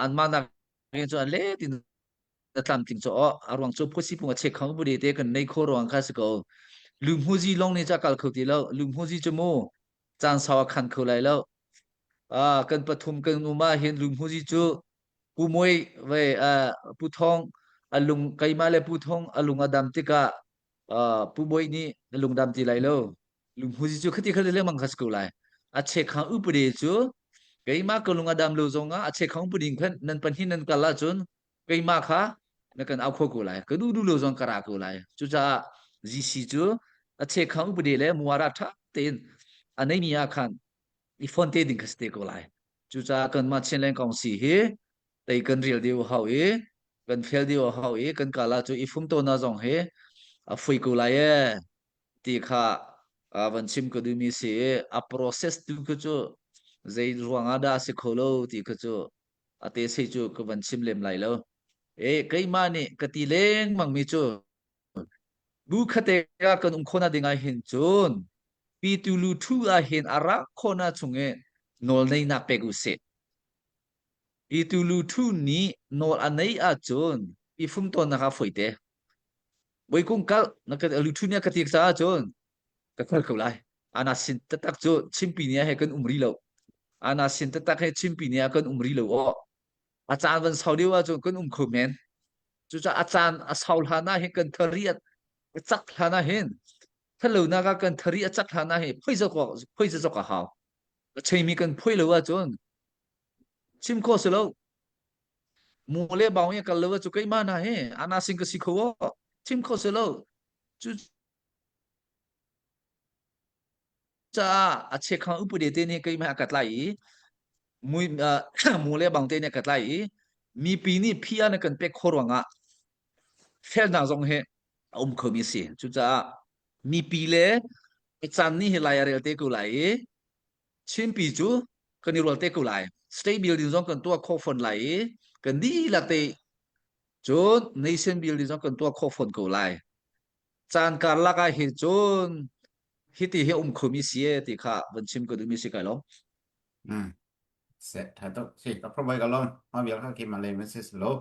anmah nak in cu an let in a tlamtling cu a ruang cu phusi pung a chek khang bu te kan nei kho ruang kha si ko lumhuzi long ni cha kal kho ti lo lumhuzi cu mu caan sau a khan kho lai lo kan pathum kan uma hin lumhuzi cu Pu Muai ve Pu Thawng a lung keimah le Pu Thawng a lung a dam tikah Pu Muai nih a lung dam ti lai lo. Lungmuzi cu khati khati lengmang kha si ko lai. A chekhang upade cu keimah ka lung a dam lo zongah a chekhang upade khan nan pahnih nan kal ahcun keimah kha na kan au kho ko lai. Ka duh duh lo zong ka ra ko lai. Cucaah GC cu a chekhang upade le muara ṭha tein a neimi ah khan i phone te ding kha si te ko lai. Cucaah kanmah Chinland Council hi tei kan rial deuh hau i kan fel deuh hau i kan kala cu i fumtona zong hi a fui ko lai e ti kha van chim ka duhmi si i a process tu kha cu zei ruangah dah a si kho lo ti kha cu a te sei cu ka van chim lem lai lo. E keimah nih ka ti lengmang mi cu Bu khate ah kan um khawhnak ding ah hin cun pitu lu thu ah hin a rak khawhnak chung i nawl neinak pek u sih. Pitu lu thu nih nawl a neih ahcun i fumtawnnak ah foi te. Voikung kal na ka lu thu nih a ka ti caah cun ka kal ko lai. Ana sin taktak cu chimpi ni ah he kan um ri lo. Ana sin taktak he chimpi ni ah kan um ri lo aw. A caan van sau deuh ahcun kan um kho men. Cucaah a caan a sau hlan ah hin kan thari a cak hlan ah hin thalonak ah kan thari a cak hlan ah hin phoi zawk phoi zawk a hau. A cheimi kan phoi lo ahcun chim khawh si lo. Mu le bau i kal lo cu keimah na hi ana sing ka si kho aw chim khawh si lo. Cu caah a chekhang upade te nih keimah a ka tlai i mui mu le bang te nih a ka tlai i mipi nih phi an kan pek khawh ruangah felnak zong hi a um khomi a si cucaah mipi le caan nih hi lai a rel te ko lai i Chinpi cu kan i rual te ko lai state building zong kan tuah khawh fawn lai i kan dihlak te cun nation building zong kan tuah khawh fawn ko lai caan karlak ah hin cun hiti hi um khomi si e ti kha van chim ka duhmi si kai lo. Mm. Se tha tuk si ka provide ka lon ma bial kha ki malay message lo.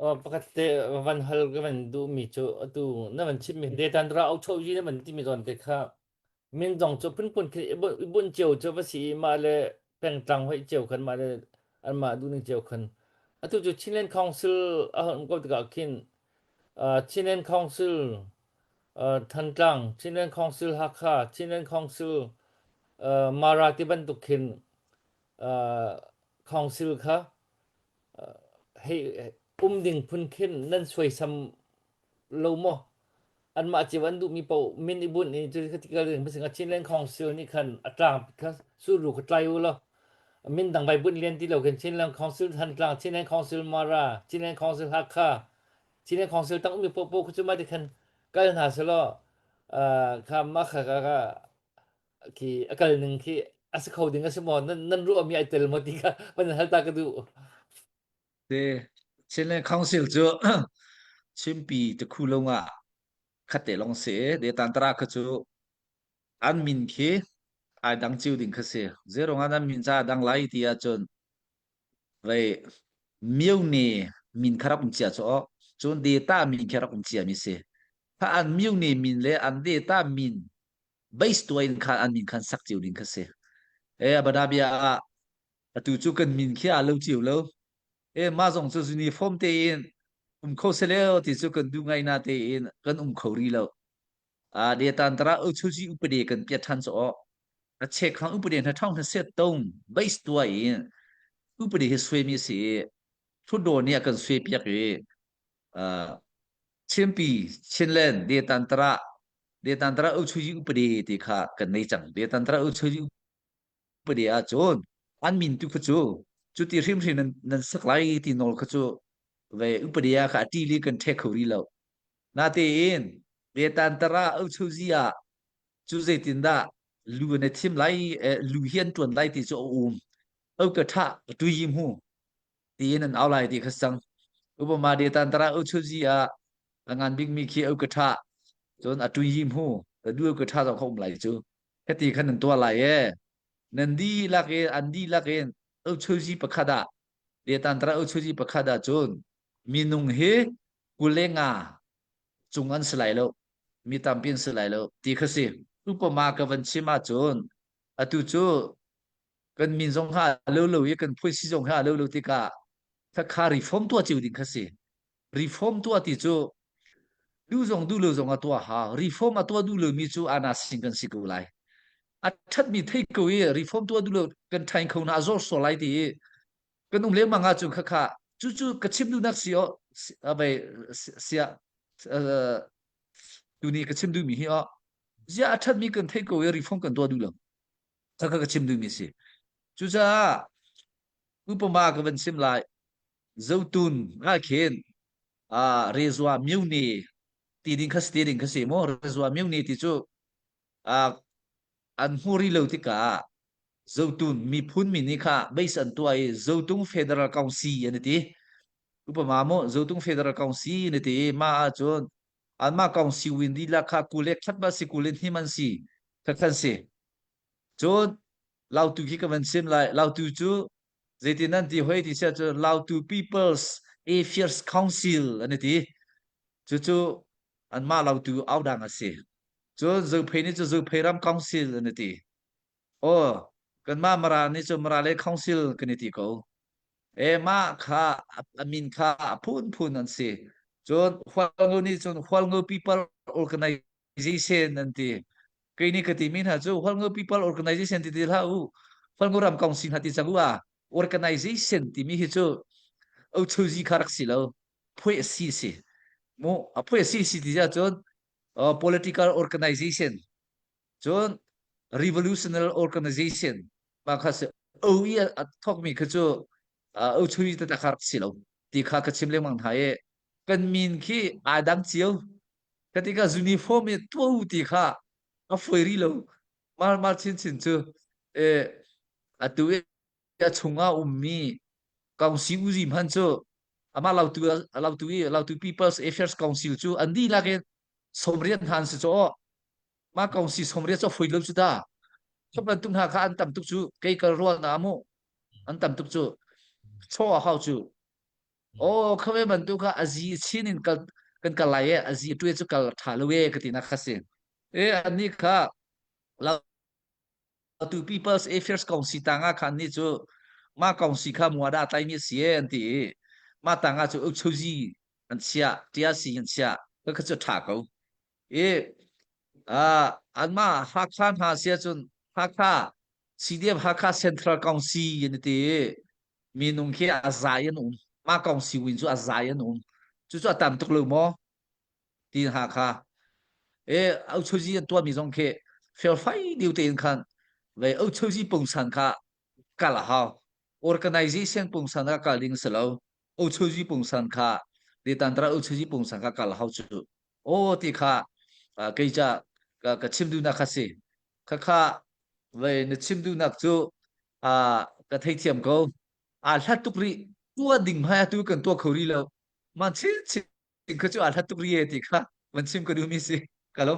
Oh, pakhat te van hal ka van duh mi cu atu na van chim mi detan ra au cho yi na van ti mi zawn te kha min zong cu phunphun khi i bunh cio cu va si i mah le pengtlang hoih cio khan mah le anmah duhning cio khan atu cu Chinland Council a hon um ko tikah khin uh, Chinland Council uh, Thantlang Chinland Council Hakha Chinland Council uh, Mara ti bantuk khin uh, council kha uh, hei um ding phun khin nan suaisam lo maw anmah cio an duhmi paoh min i bunh i cu kha ti Chinland Council nih khan a tlang kha suru kha tlai u law min dang vai bunh lian ti lo khin Chinland Council Thantlang Chinland Council Mara Chinland Council Hakha Chinland Council tang ummi paoh paoh cu mah ti khan kal hna selaw kha mah kha kha khi a kal ning khi a si kho ding a si maw nan nan ruahmi ai tel maw ti kha van hal ta ka duh Te. Chinland Council cu Chimpi tikhu lung ah khatte long si i Detantara kha cu an min khi ai dang cio ding kha si. Zeirong ah an min ca a dang lai ti ahcun vei myone min kha rak um cia cu aw cun data min khi rak um cia mi si. Kha an myone min le an data min base tuah in khan an min khan sak cio ding kha si. E abada bia ah atu cu kan min khi aa lo cio lo. E mah zong cu uniform tein um kho seleo ti cu kan duh ngai na tein kan um kho ri lo. A de tan tara uchuji upade kan pia than cho a che khang upade na thong na set tong base tua in upade hi swe mi si thu do ni kan swe piak i Chinpi Chinland de tan tara de tan tara uchuji upade ti kha kan nei chang de tan tara uchuji upade ah cun an min tu kha cu cu ti hrimhrim nan nan sak lai ti nawl kha cu ve upade ah kha ati li kan thek kho ri lo natein vetantara uchuzi ah cu zeitindah lu na thim lai lu hi an tuan lai ti cu a um au ka tha tui mu tiin an au lai ti kha sang upama detantara uchuzi ah a ngan bik mi khi au ka tha cun a tui mu du ka tha zong kha um lai cu heti khan nan tuah lai e nan dihlak in an dihlak in uchuzi pakhat ah detantara uchuzi pakhat ah cun minung hi 25 cung an si lai lo mi tampi an si lai lo ti kha si upama ka van chim ahcun atu cu kan min zong ha lo lo i kan phuisi zong ha lo lo tikah khakha reform tuah cio ding kha si reform tuah ti cu duh zong duh lo zong a tuah ha reform a tuah duh lo mi cu ana sing kan si ko lai a thatmi thei ko i reform tuah duh lo kan thain kho na azor so lai ti i kan um lengmang ahcun khakha cucu ka chim duhnak si o abai sia tuni ka chim duhmi hi o zia a thatmi kan thei ko i reform kan tuah duh lo khakha ka chim duhmi si cucaah upama ka van chim lai zotun nga khin a rezua myuni ti ding kha ti ding kha si mo rezua myuni ti cu an hmu ri lo tikah Zotun miphun min nih kha base an tuah i Zotung Federal Council an ti. Upama maw Zotung Federal Council an ti i mah ahcun anmah council win lila kha kule khat ba si kule hnim an si kha khan si. Cun Lautu khi ka van sim lai. Lautu cu zeitin an ti hoi ti sia cu Lautu People's Affairs Council an ti. Cucu anmah Lautu audang a si. Cun Zophei nih cu Zophei ram council an ti. Aw, kanmah Mara nih cu Mara le Council kan i ti ko. E mah kha a min kha a phunphun an si. Cun Hualngo nih cun Hualngo People Organization an ti. Kei nih ka timi hna cu Hualngo People Organization ti ti hlah u. Hualngo ram council hna ti cang u ah organization timi hi cu Ochozi kha rak si lo. Phuai si si. Mu a phuai si si ti cun political organization Cun revolutionary organization mah kha si o i a thawkmi kha cu o chui te kha rak si lo ti kha ka chim lengmang hna i kan min khi aa dang cio ka ti ka uniform i tu ti kha a foi ri lo mal mal chin chin cu e atu i a chungah ummi council uzi hman cu amah lautu lautu i lautu People's Affairs Council cu an dihlak in 80 hna an si cu mah council 80 cu foi lo cu ta cu bantuk hna kha an tam tuk cu kei kal rual na mu an tam tuk cu chaw a hau cu o khame bantuk kha azi chin in kal kan kal lai e azi tu cu kal tha lo e ka ti na kha si e ani kha tu People's Affairs Council tangah khan ni cu mah council kha muada tlaimi si e an ti i mah tangah cu uchuzi an chia tia si an chia ka kha cu tha ko i anmah Hakha hna sia cun Hakha CDF Hakha Central Council an ti i minung khi a zai an um mah council win cu a zai an um cu cu a tam tuk lo maw ti hna kha e auchozi an tuahmi zong khi felfai deuh tein khan ve auchozi pungsan kha kal a hau organization pungsan kha kal ding si lo auchozi pungsan kha detantra auchozi pungsan kha kal a hau cu o ti kha kei ca ka chim duhnak kha si kha kha ve na chim duhnak cu ka theithiam ko a hlat tuk rih. Tuah ding hmai atu kan tuah kho rih lo. Man chin chin kha cu aa hlat tuk rih e ti kha van chim ka duhmi si. Ka lo.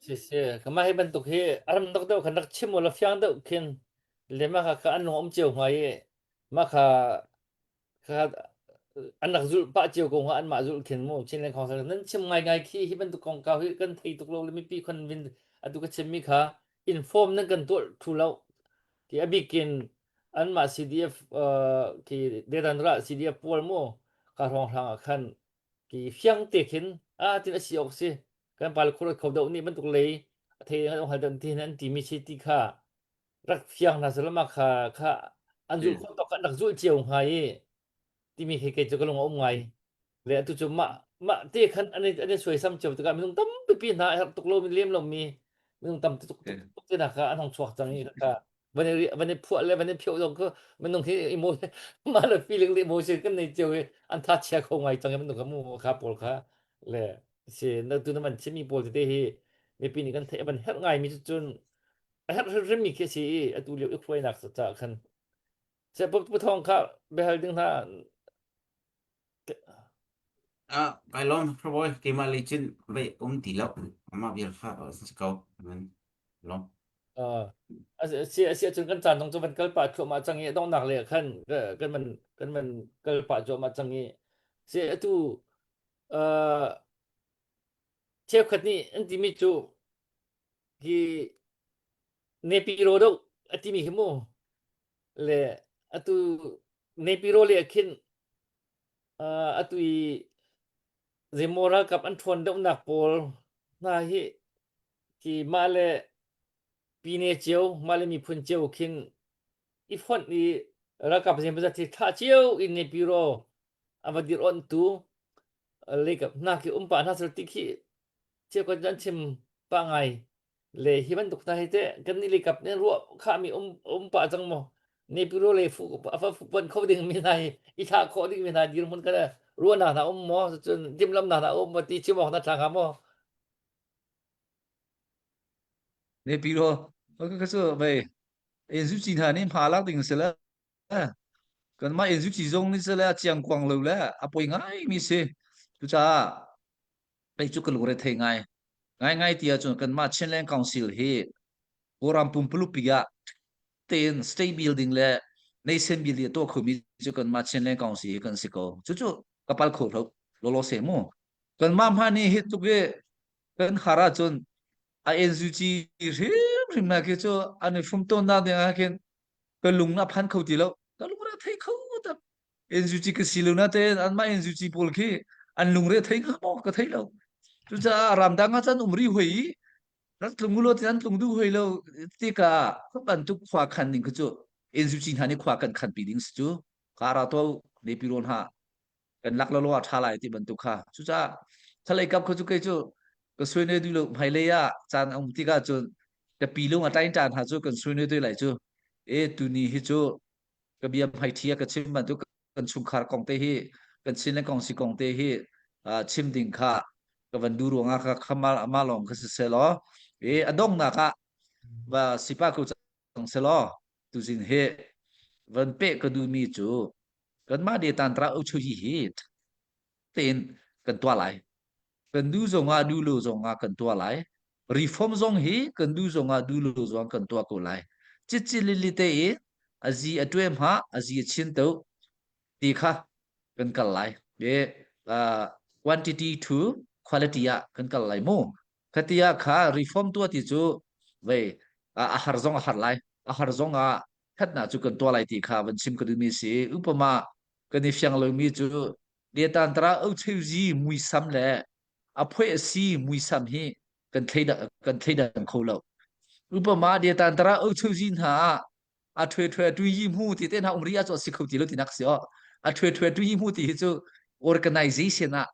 Si si, kama hi bantuk hi aram dok deuh khan rak chim ula fiang deuh khin le ma kha kha an lung um cio hnga i ma kha kha an rak zulh pah cio ko hnga an mah zulh khin mu Chinland Council nan chim ngai ngai khi hi bantuk kongkau hi kan thei tuk lo le mipi khon vin atu ka chimmi kha inform nan kan tuah thu lo ti a bikin anmah CDF khi dedan ra CDF pawl mu ka hrawng hrang ah khan ki fiang te khin a tin a si ok si kan pal khur kho do ni bantuk lei a thei an hal dan ti an ti mi si ti kha rak fiang hna salama kha kha an zul kho tok kan rak zul cio hnga i timi khi kei cu ka lung a um ngai le atu cu mah mah te khan an an i suaisam cio tikah minung tampi pi hna a herh tuk lo mi lem lo mi minung tam tuk tuk tuk te hna kha an hong chuak cang i kha van i van i phuah le van i phioh zong khu minung hi emo mah le feeling le emotion kan nei cio i an tha chia kho ngai cang i minung kha mu kha pawl kha le si na tu na man chimi pawl tete hi mipi nih kan theih van herh ngai mi cu cun a herh hrimhrim mi khi si i atu lio i hruainak ca khan Se pu thong kha biahal ding hna Ah, kai lawm Praboy keimah lei cun vei um ti lo. Amah vial kha si ko. Amen. Lawm. a si a si ahcun kan caan zong cu van kal pah thluahmah cang i a donghnak lei ah khan kan man kan man kal pah cuahmah cang i si atu uh, cheukhat nih an timi cu hi Nepiro do a timi hi mu le atu Nepiro le khin uh, atu i zeimaw ralkap an ṭhawn deuhnak pawl hna hi khi mah le pine cio mah le miphun cio khin i fonh i ralkap zeimawzat hi thlah cio in Nepiro a va dir onhtu leikap hna khi um pah hna sel ti khi cio kan an chim pah ngai le hi bantuk hna hi teh kan nih leikap nih ruah khahmi um um pah cang maw Nepiro le fu a fa pon kho ding mi hna hi i thlah khawh ding mi hna dirhmun kan ruahnak hna um maw cun timhlamnak hna um maw ti chim awk na ṭha hnga maw Nepiro ka cu vei NUG hna nih hma lak ding si le kanmah NUG zong nih si le a chiangkuang lo le a poi ngai mi si cucaah kei cu ka lungre thei ngai ngai ngai ti ahcun kanmah Chinland Council hi Kawlram pumpuluk pi ah tein state building le nation building a tuah khomi cu kanmah Chinland Council hi kan si ko cucu ka pal kho hlo lolo se mu kanmah hma nih hi tluk i kan har ahcun a NUG hrimhrim na khi cu an i hrum tawnnak ding ah khin ka lung a phan kho ti lo ka lung re thei kho tak NUG ka si lo na tein anmah NUG pawl khi an lungre thei hnga maw ka thei lo cucaah ramdang ah cun um ri hoi i rak tlung u law ti an tlung duh hoi lo tikah kha bantuk khua khan ding khi cu NUG hna nih khua kan khan pi ding si cu kara to nepiro hna kan lak lo lo ah ṭha lai ti bantuk kha cucaah thalei kap kha cu kei cu ka sui ne du lo hmailei ah caan a um tikah cun ka pi lung a tain ṭan hna cu kan sui ne tu lai cu e tuni hi cu ka bia hmai ṭhi ka chim bantuk kan chungkhar kong te hi kan chin le kong si kong te hi chim ding kha ka van du ruangah kha khamal ama lawng kha si selaw e a donghnak ah va sipa ko cang selaw tuzing hi van pe ka duhmi cu kanmah de tantra uchu hi hi tein kan tuah lai kan du zongah du lo zongah kan tuah lai reform zong hi kan du zongah du lo zong kan tuah ko lai cici lili te i azi a tuem ha azi a chin to ti kha kan kal lai e quantity to quality ah kan kal lai mu khatia kha reform tua ti cu vei a har zong a har lai a har zong ah thatnak cu kan tuah lai ti kha van chim ka duhmi si upama kan i fiang lomi cu Liatantara Ocheuzi muisam le a phoih a si muisam hi kan thleidang kan thleidang kho lo upama Liatantara Ocheuzi hna ah a thwe thwe tu yi mu ti te hna umri a chu si kho ti lo ti nak si o a thwe thwe tu yi mu ti hi cu organization ah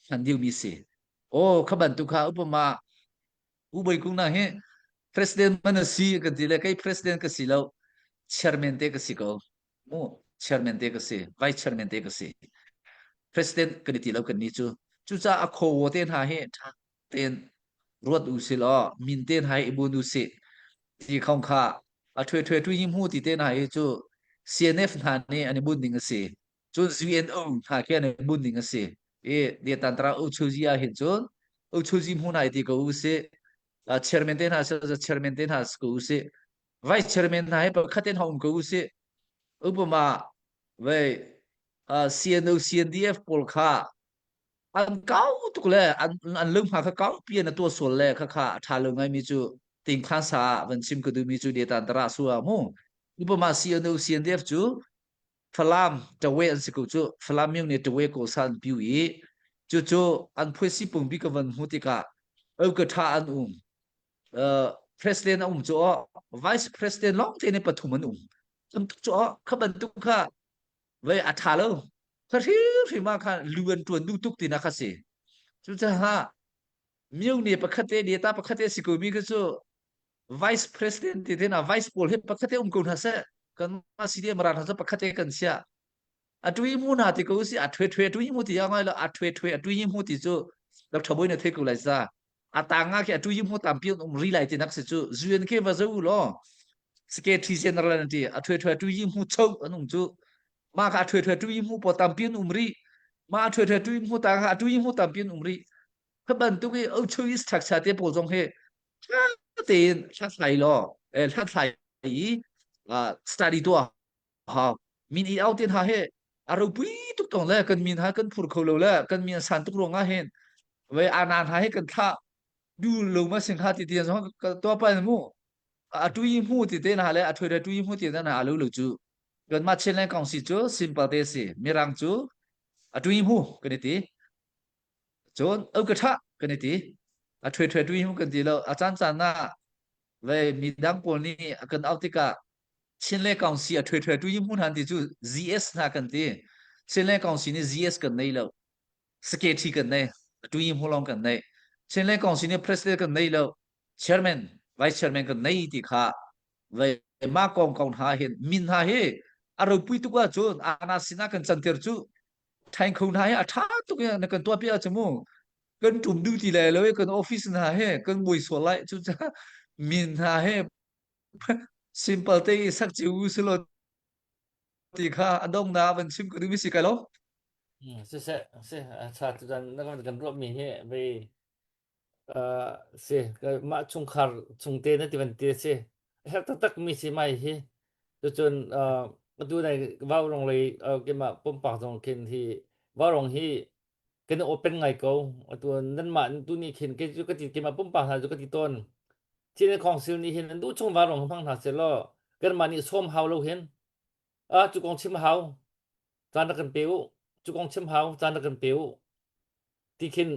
hman ding mi si o kha bantuk kha upama U Bawi Kung na hi president man a si kan ti le kei president ka si lo chairman te ka si ko mu chairman te ka si vice chairman te ka si president kan ti lo kan ni cu cucaah a khaw te hna hi tha tein ruat u si law min te hna hi i bun u si ti khong kha a thwe thwe tu hi mu ti te hna hi cu CNF hna nih an i bun ding a si. Cun UNO hna khi an i bunh ning a si. I Detantra Uchuzi ah hin cun Uchuzi hmun ai ti ko u si. Chairman te hna si chairman te hna si ko u si. Vice chairman hna hi pakhat in um ko u si. Upama vei CNO CNDF pawl kha an kau tuk le an an lunghma kha kau pi an tuah sual le kha kha a tha lo ngai mi cu tingkhan sa ah van chim ka duh mi cu Detantara su ah mu. Upama CNO CNDF cu Falam tawe an si ko cu Falam myung nih tawe ko sa an piu i cucu an phuaisi pungpi ka van hmu tikah au ka tha an um uh, president a um cu vice president long te ne pathum an um tam tuk cu kha bantuk kha vei a tha lo kha hri ma kha lu an tuan du tuk ti na kha si cucaah myung nih pakhat te ne ta pakhat te si ko mi kha cu vice president ti te na vice pawl hi pakhat te um ko hna seh kan mah CDM ral hna cu pakhat te kan sia a tui mu na ti ko si a thwe thwe tui mu ti ya ngai lo a thwe thwe a tui mu ti cu Dr. Boy na thei ko lai sa a tanga khi a tui mu tampi um ri lai ti nak si cu UN ke va zo lo secretary general an ti a thwe thwe tui mu chau an um cu ma kha a thwe thwe tui mu po tampi an um ri ma a thwe thwe tui mu ta kha a tui mu tampi an um ri kha bantuk i o chui structure te pawl zong hi ṭha tein hlathlai law hlathlai i study tuah hau min i au te hna he a ropui tuk tong le kan min ha kan phur kho lo le kan min san tuk ruang ah hin ve ana hna he kan thlah du lo ma sing ha ti ti zong ka to pa mu a tui mu ti te na le a thoi tui mu ti na a lo lo chu kan ma chen le kong si chu simple te si mirang chu a tui mu kan ti Cun au ka ṭha kan i ti. A ṭhuai ṭhuai ṭui kan ti lo. A caan caan ah ve midang pawl nih a kan auh tikah Chin le Council a ṭhuai ṭhuai ṭui hmun han ti cu ZS hna kan ti. Chin le Council nih ZS kan nei lo. Secretary kan nei. A ṭui hmu lawng kan nei. Chin le Council nih President kan nei lo. Chairman, Vice Chairman kan nei ti kha ve mah kong kong hna hin min hna hi a ropui tuk ahcun ana sinah kan canter cu Thaing kho hna hi a ṭha tuk i na kan tuahpiak ahcun mu kan ṭum duh ti lai lo i kan office hna he kan mui sual lai cucaah min hna he simple te i sak cio u selaw ti kha a donghnak van chim ka duhmi si kai lo. Siseh, si, a ṭha tutan na kan ruahmi hi vei si mah chungkhar chungte na ti van ti si herh taktak mi si mai hi cucun atu nai vaurong lei keimah pumpak zong khin hi vaurong hi kan i open ngai ko atu nanmah tu nih khin kei cu ka ti keimah pumpak hna cu ka ti tawn Chin Council nih hin an duh chung vaurong hmang hna seh law kanmah nih sawm hau lo hin ah cu kong chim hau caan rak kan pe u cu kong chim hau caan rak kan pe u ti khin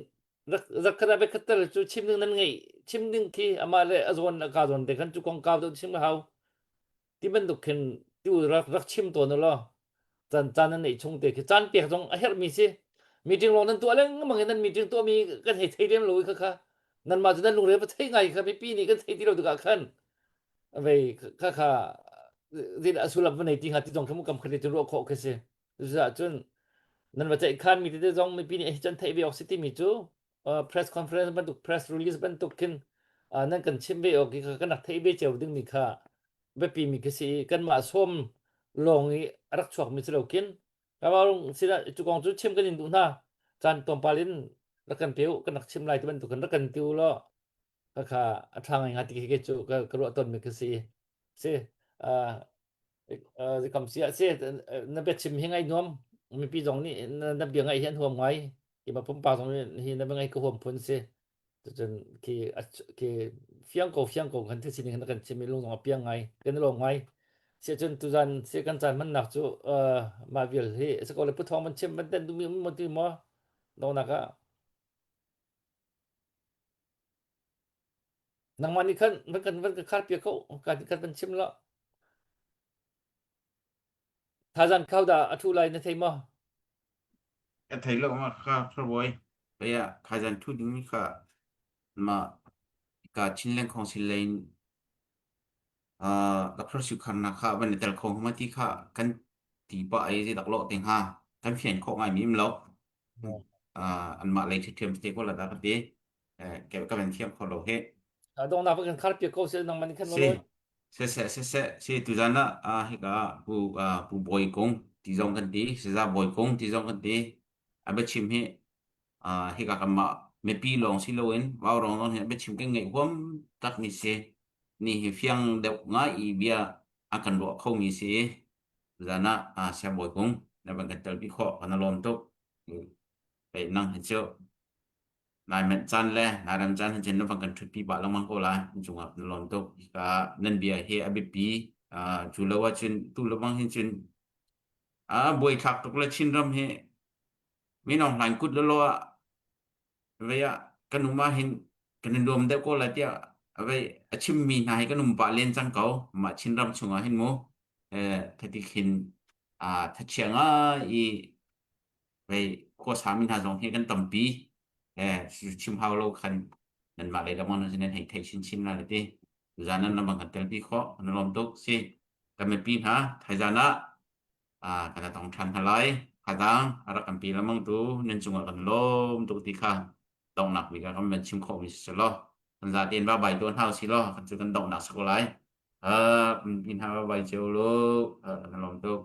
rak rak khat ah khat tel cu chim ding nan ngeih chim ding khi amah le a zawn a ka zawn te khan cu kongkau deuh chim hau ti bantuk khin tu rak rak chim tawn law caan caan nan neih chung te khi caan pek zong a herh mi si meeting lawng nan tuah lengmang in nan meeting tuah mi kan hei thei lem lo i kha kha nan mah cu nan lungre va thei ngai kha mipi nih kan thei ti lo tikah khan vei kha kha zin a sullam va nei ti hnga ti zong kha mu kam khat cun ruah khawh khi si Cucaah cun nan va ceihkhan mi tete zong mipi nih hi can theih ve awk si timi cu press conference bantuk press release bantuk khin nan kan chimh ve awk hi kan rak theih ve cio ding mi kha biapi mi khi si i kanmah sawm lawng i a rak chuak mi si lo khin Kamarung sinah cu kong cu chim kan in duh hna caan tlawmpal in rak kan pe u kan rak chim lai ti bantuk kan rak kan ti u law kha a ṭha ngai hnga ti khi cu ka ruah tawn mi khi si si Kam si ah si na biachim hi ngaih nuam mipi zong nih na bia ngaih hi an huam ngai keimah pumpak zong nih hi na bia ngaih ka huam phun si cucun khi khi fiang ko fiang ko kan thil sining na kan chim i lung zong a piang ngai kan i lawm ngai si cun tuzan si kan caan hmannak cu mah vial hi si ko le pu thawng man chim man ten duhmi um maw ti maw donghnak ah Nangmah nih khan van kan van ka khar piak ko ka kan van chim lo. Thazan khau dah a thu lai na thei maw? Ka thei lo ma kha Thabawi. Kaya khazan thu ding kha ma ka Chinland Council lane Dr. Sukharna kha van i tel kho ma ti kha kan ti pa ai zi dak lo te hnga kan fian kho ngai mi im lo. Anmah lei ṭhiṭhiam te ko la da ka ti. Ka van thiam kho lo he. Donghnak kan khar piak ko seh nangmah nih khan Si. Siseh siseh si tuzan ah hika pu pu Bawi Kung ti. ti zong kan ti Saza Bawi Kung ti zong kan ti a biachim hi hika kanmah mipi lawng si loin vaurawng zong hi a biachim kan ngaih huam takmi si. Ni hi fiang deuh ngai i bia a kan ruah khomi si. Zan ah Saya Bawi Kung na van kan telpi khawh kan i lawm tuk. Hei nang hi cu nai manh caan le nai rem caan hin cun na van kan ṭhutpi pah lengmang ko lai. Nan cungah kan lawm tuk. Hika nan bia hi a biapi. Cu lo ahcun tu le bang hin cun a buaithlak tuk le Chinram hi minong hlain kut lawlaw ah vei ah kan um ah hin kan i nuam deuh ko lai tiah vei a chimmi hna hi kan um pah len cang ko. Mah Chinram chungah hin mu thati khin thachia ngai i vei khuasami hna zong hi kan tampi chim hau lo khan nanmah lei lamang nan nan hei thei chinchin la le ti zan nan lamang kan telpi khawh kan lawm tuk si kan mipi hna thaizan ah kan tong than hna lai khadang a rak kan pi lamang tu nan cungah kan lawm tuk ti kha donghnak bik ah kan van chim khawh mi si lo kan za tein va bai tuan hau si lo kan cu kan donghnak sak lai uh, in ha bai cheu lo kan lawm tuk.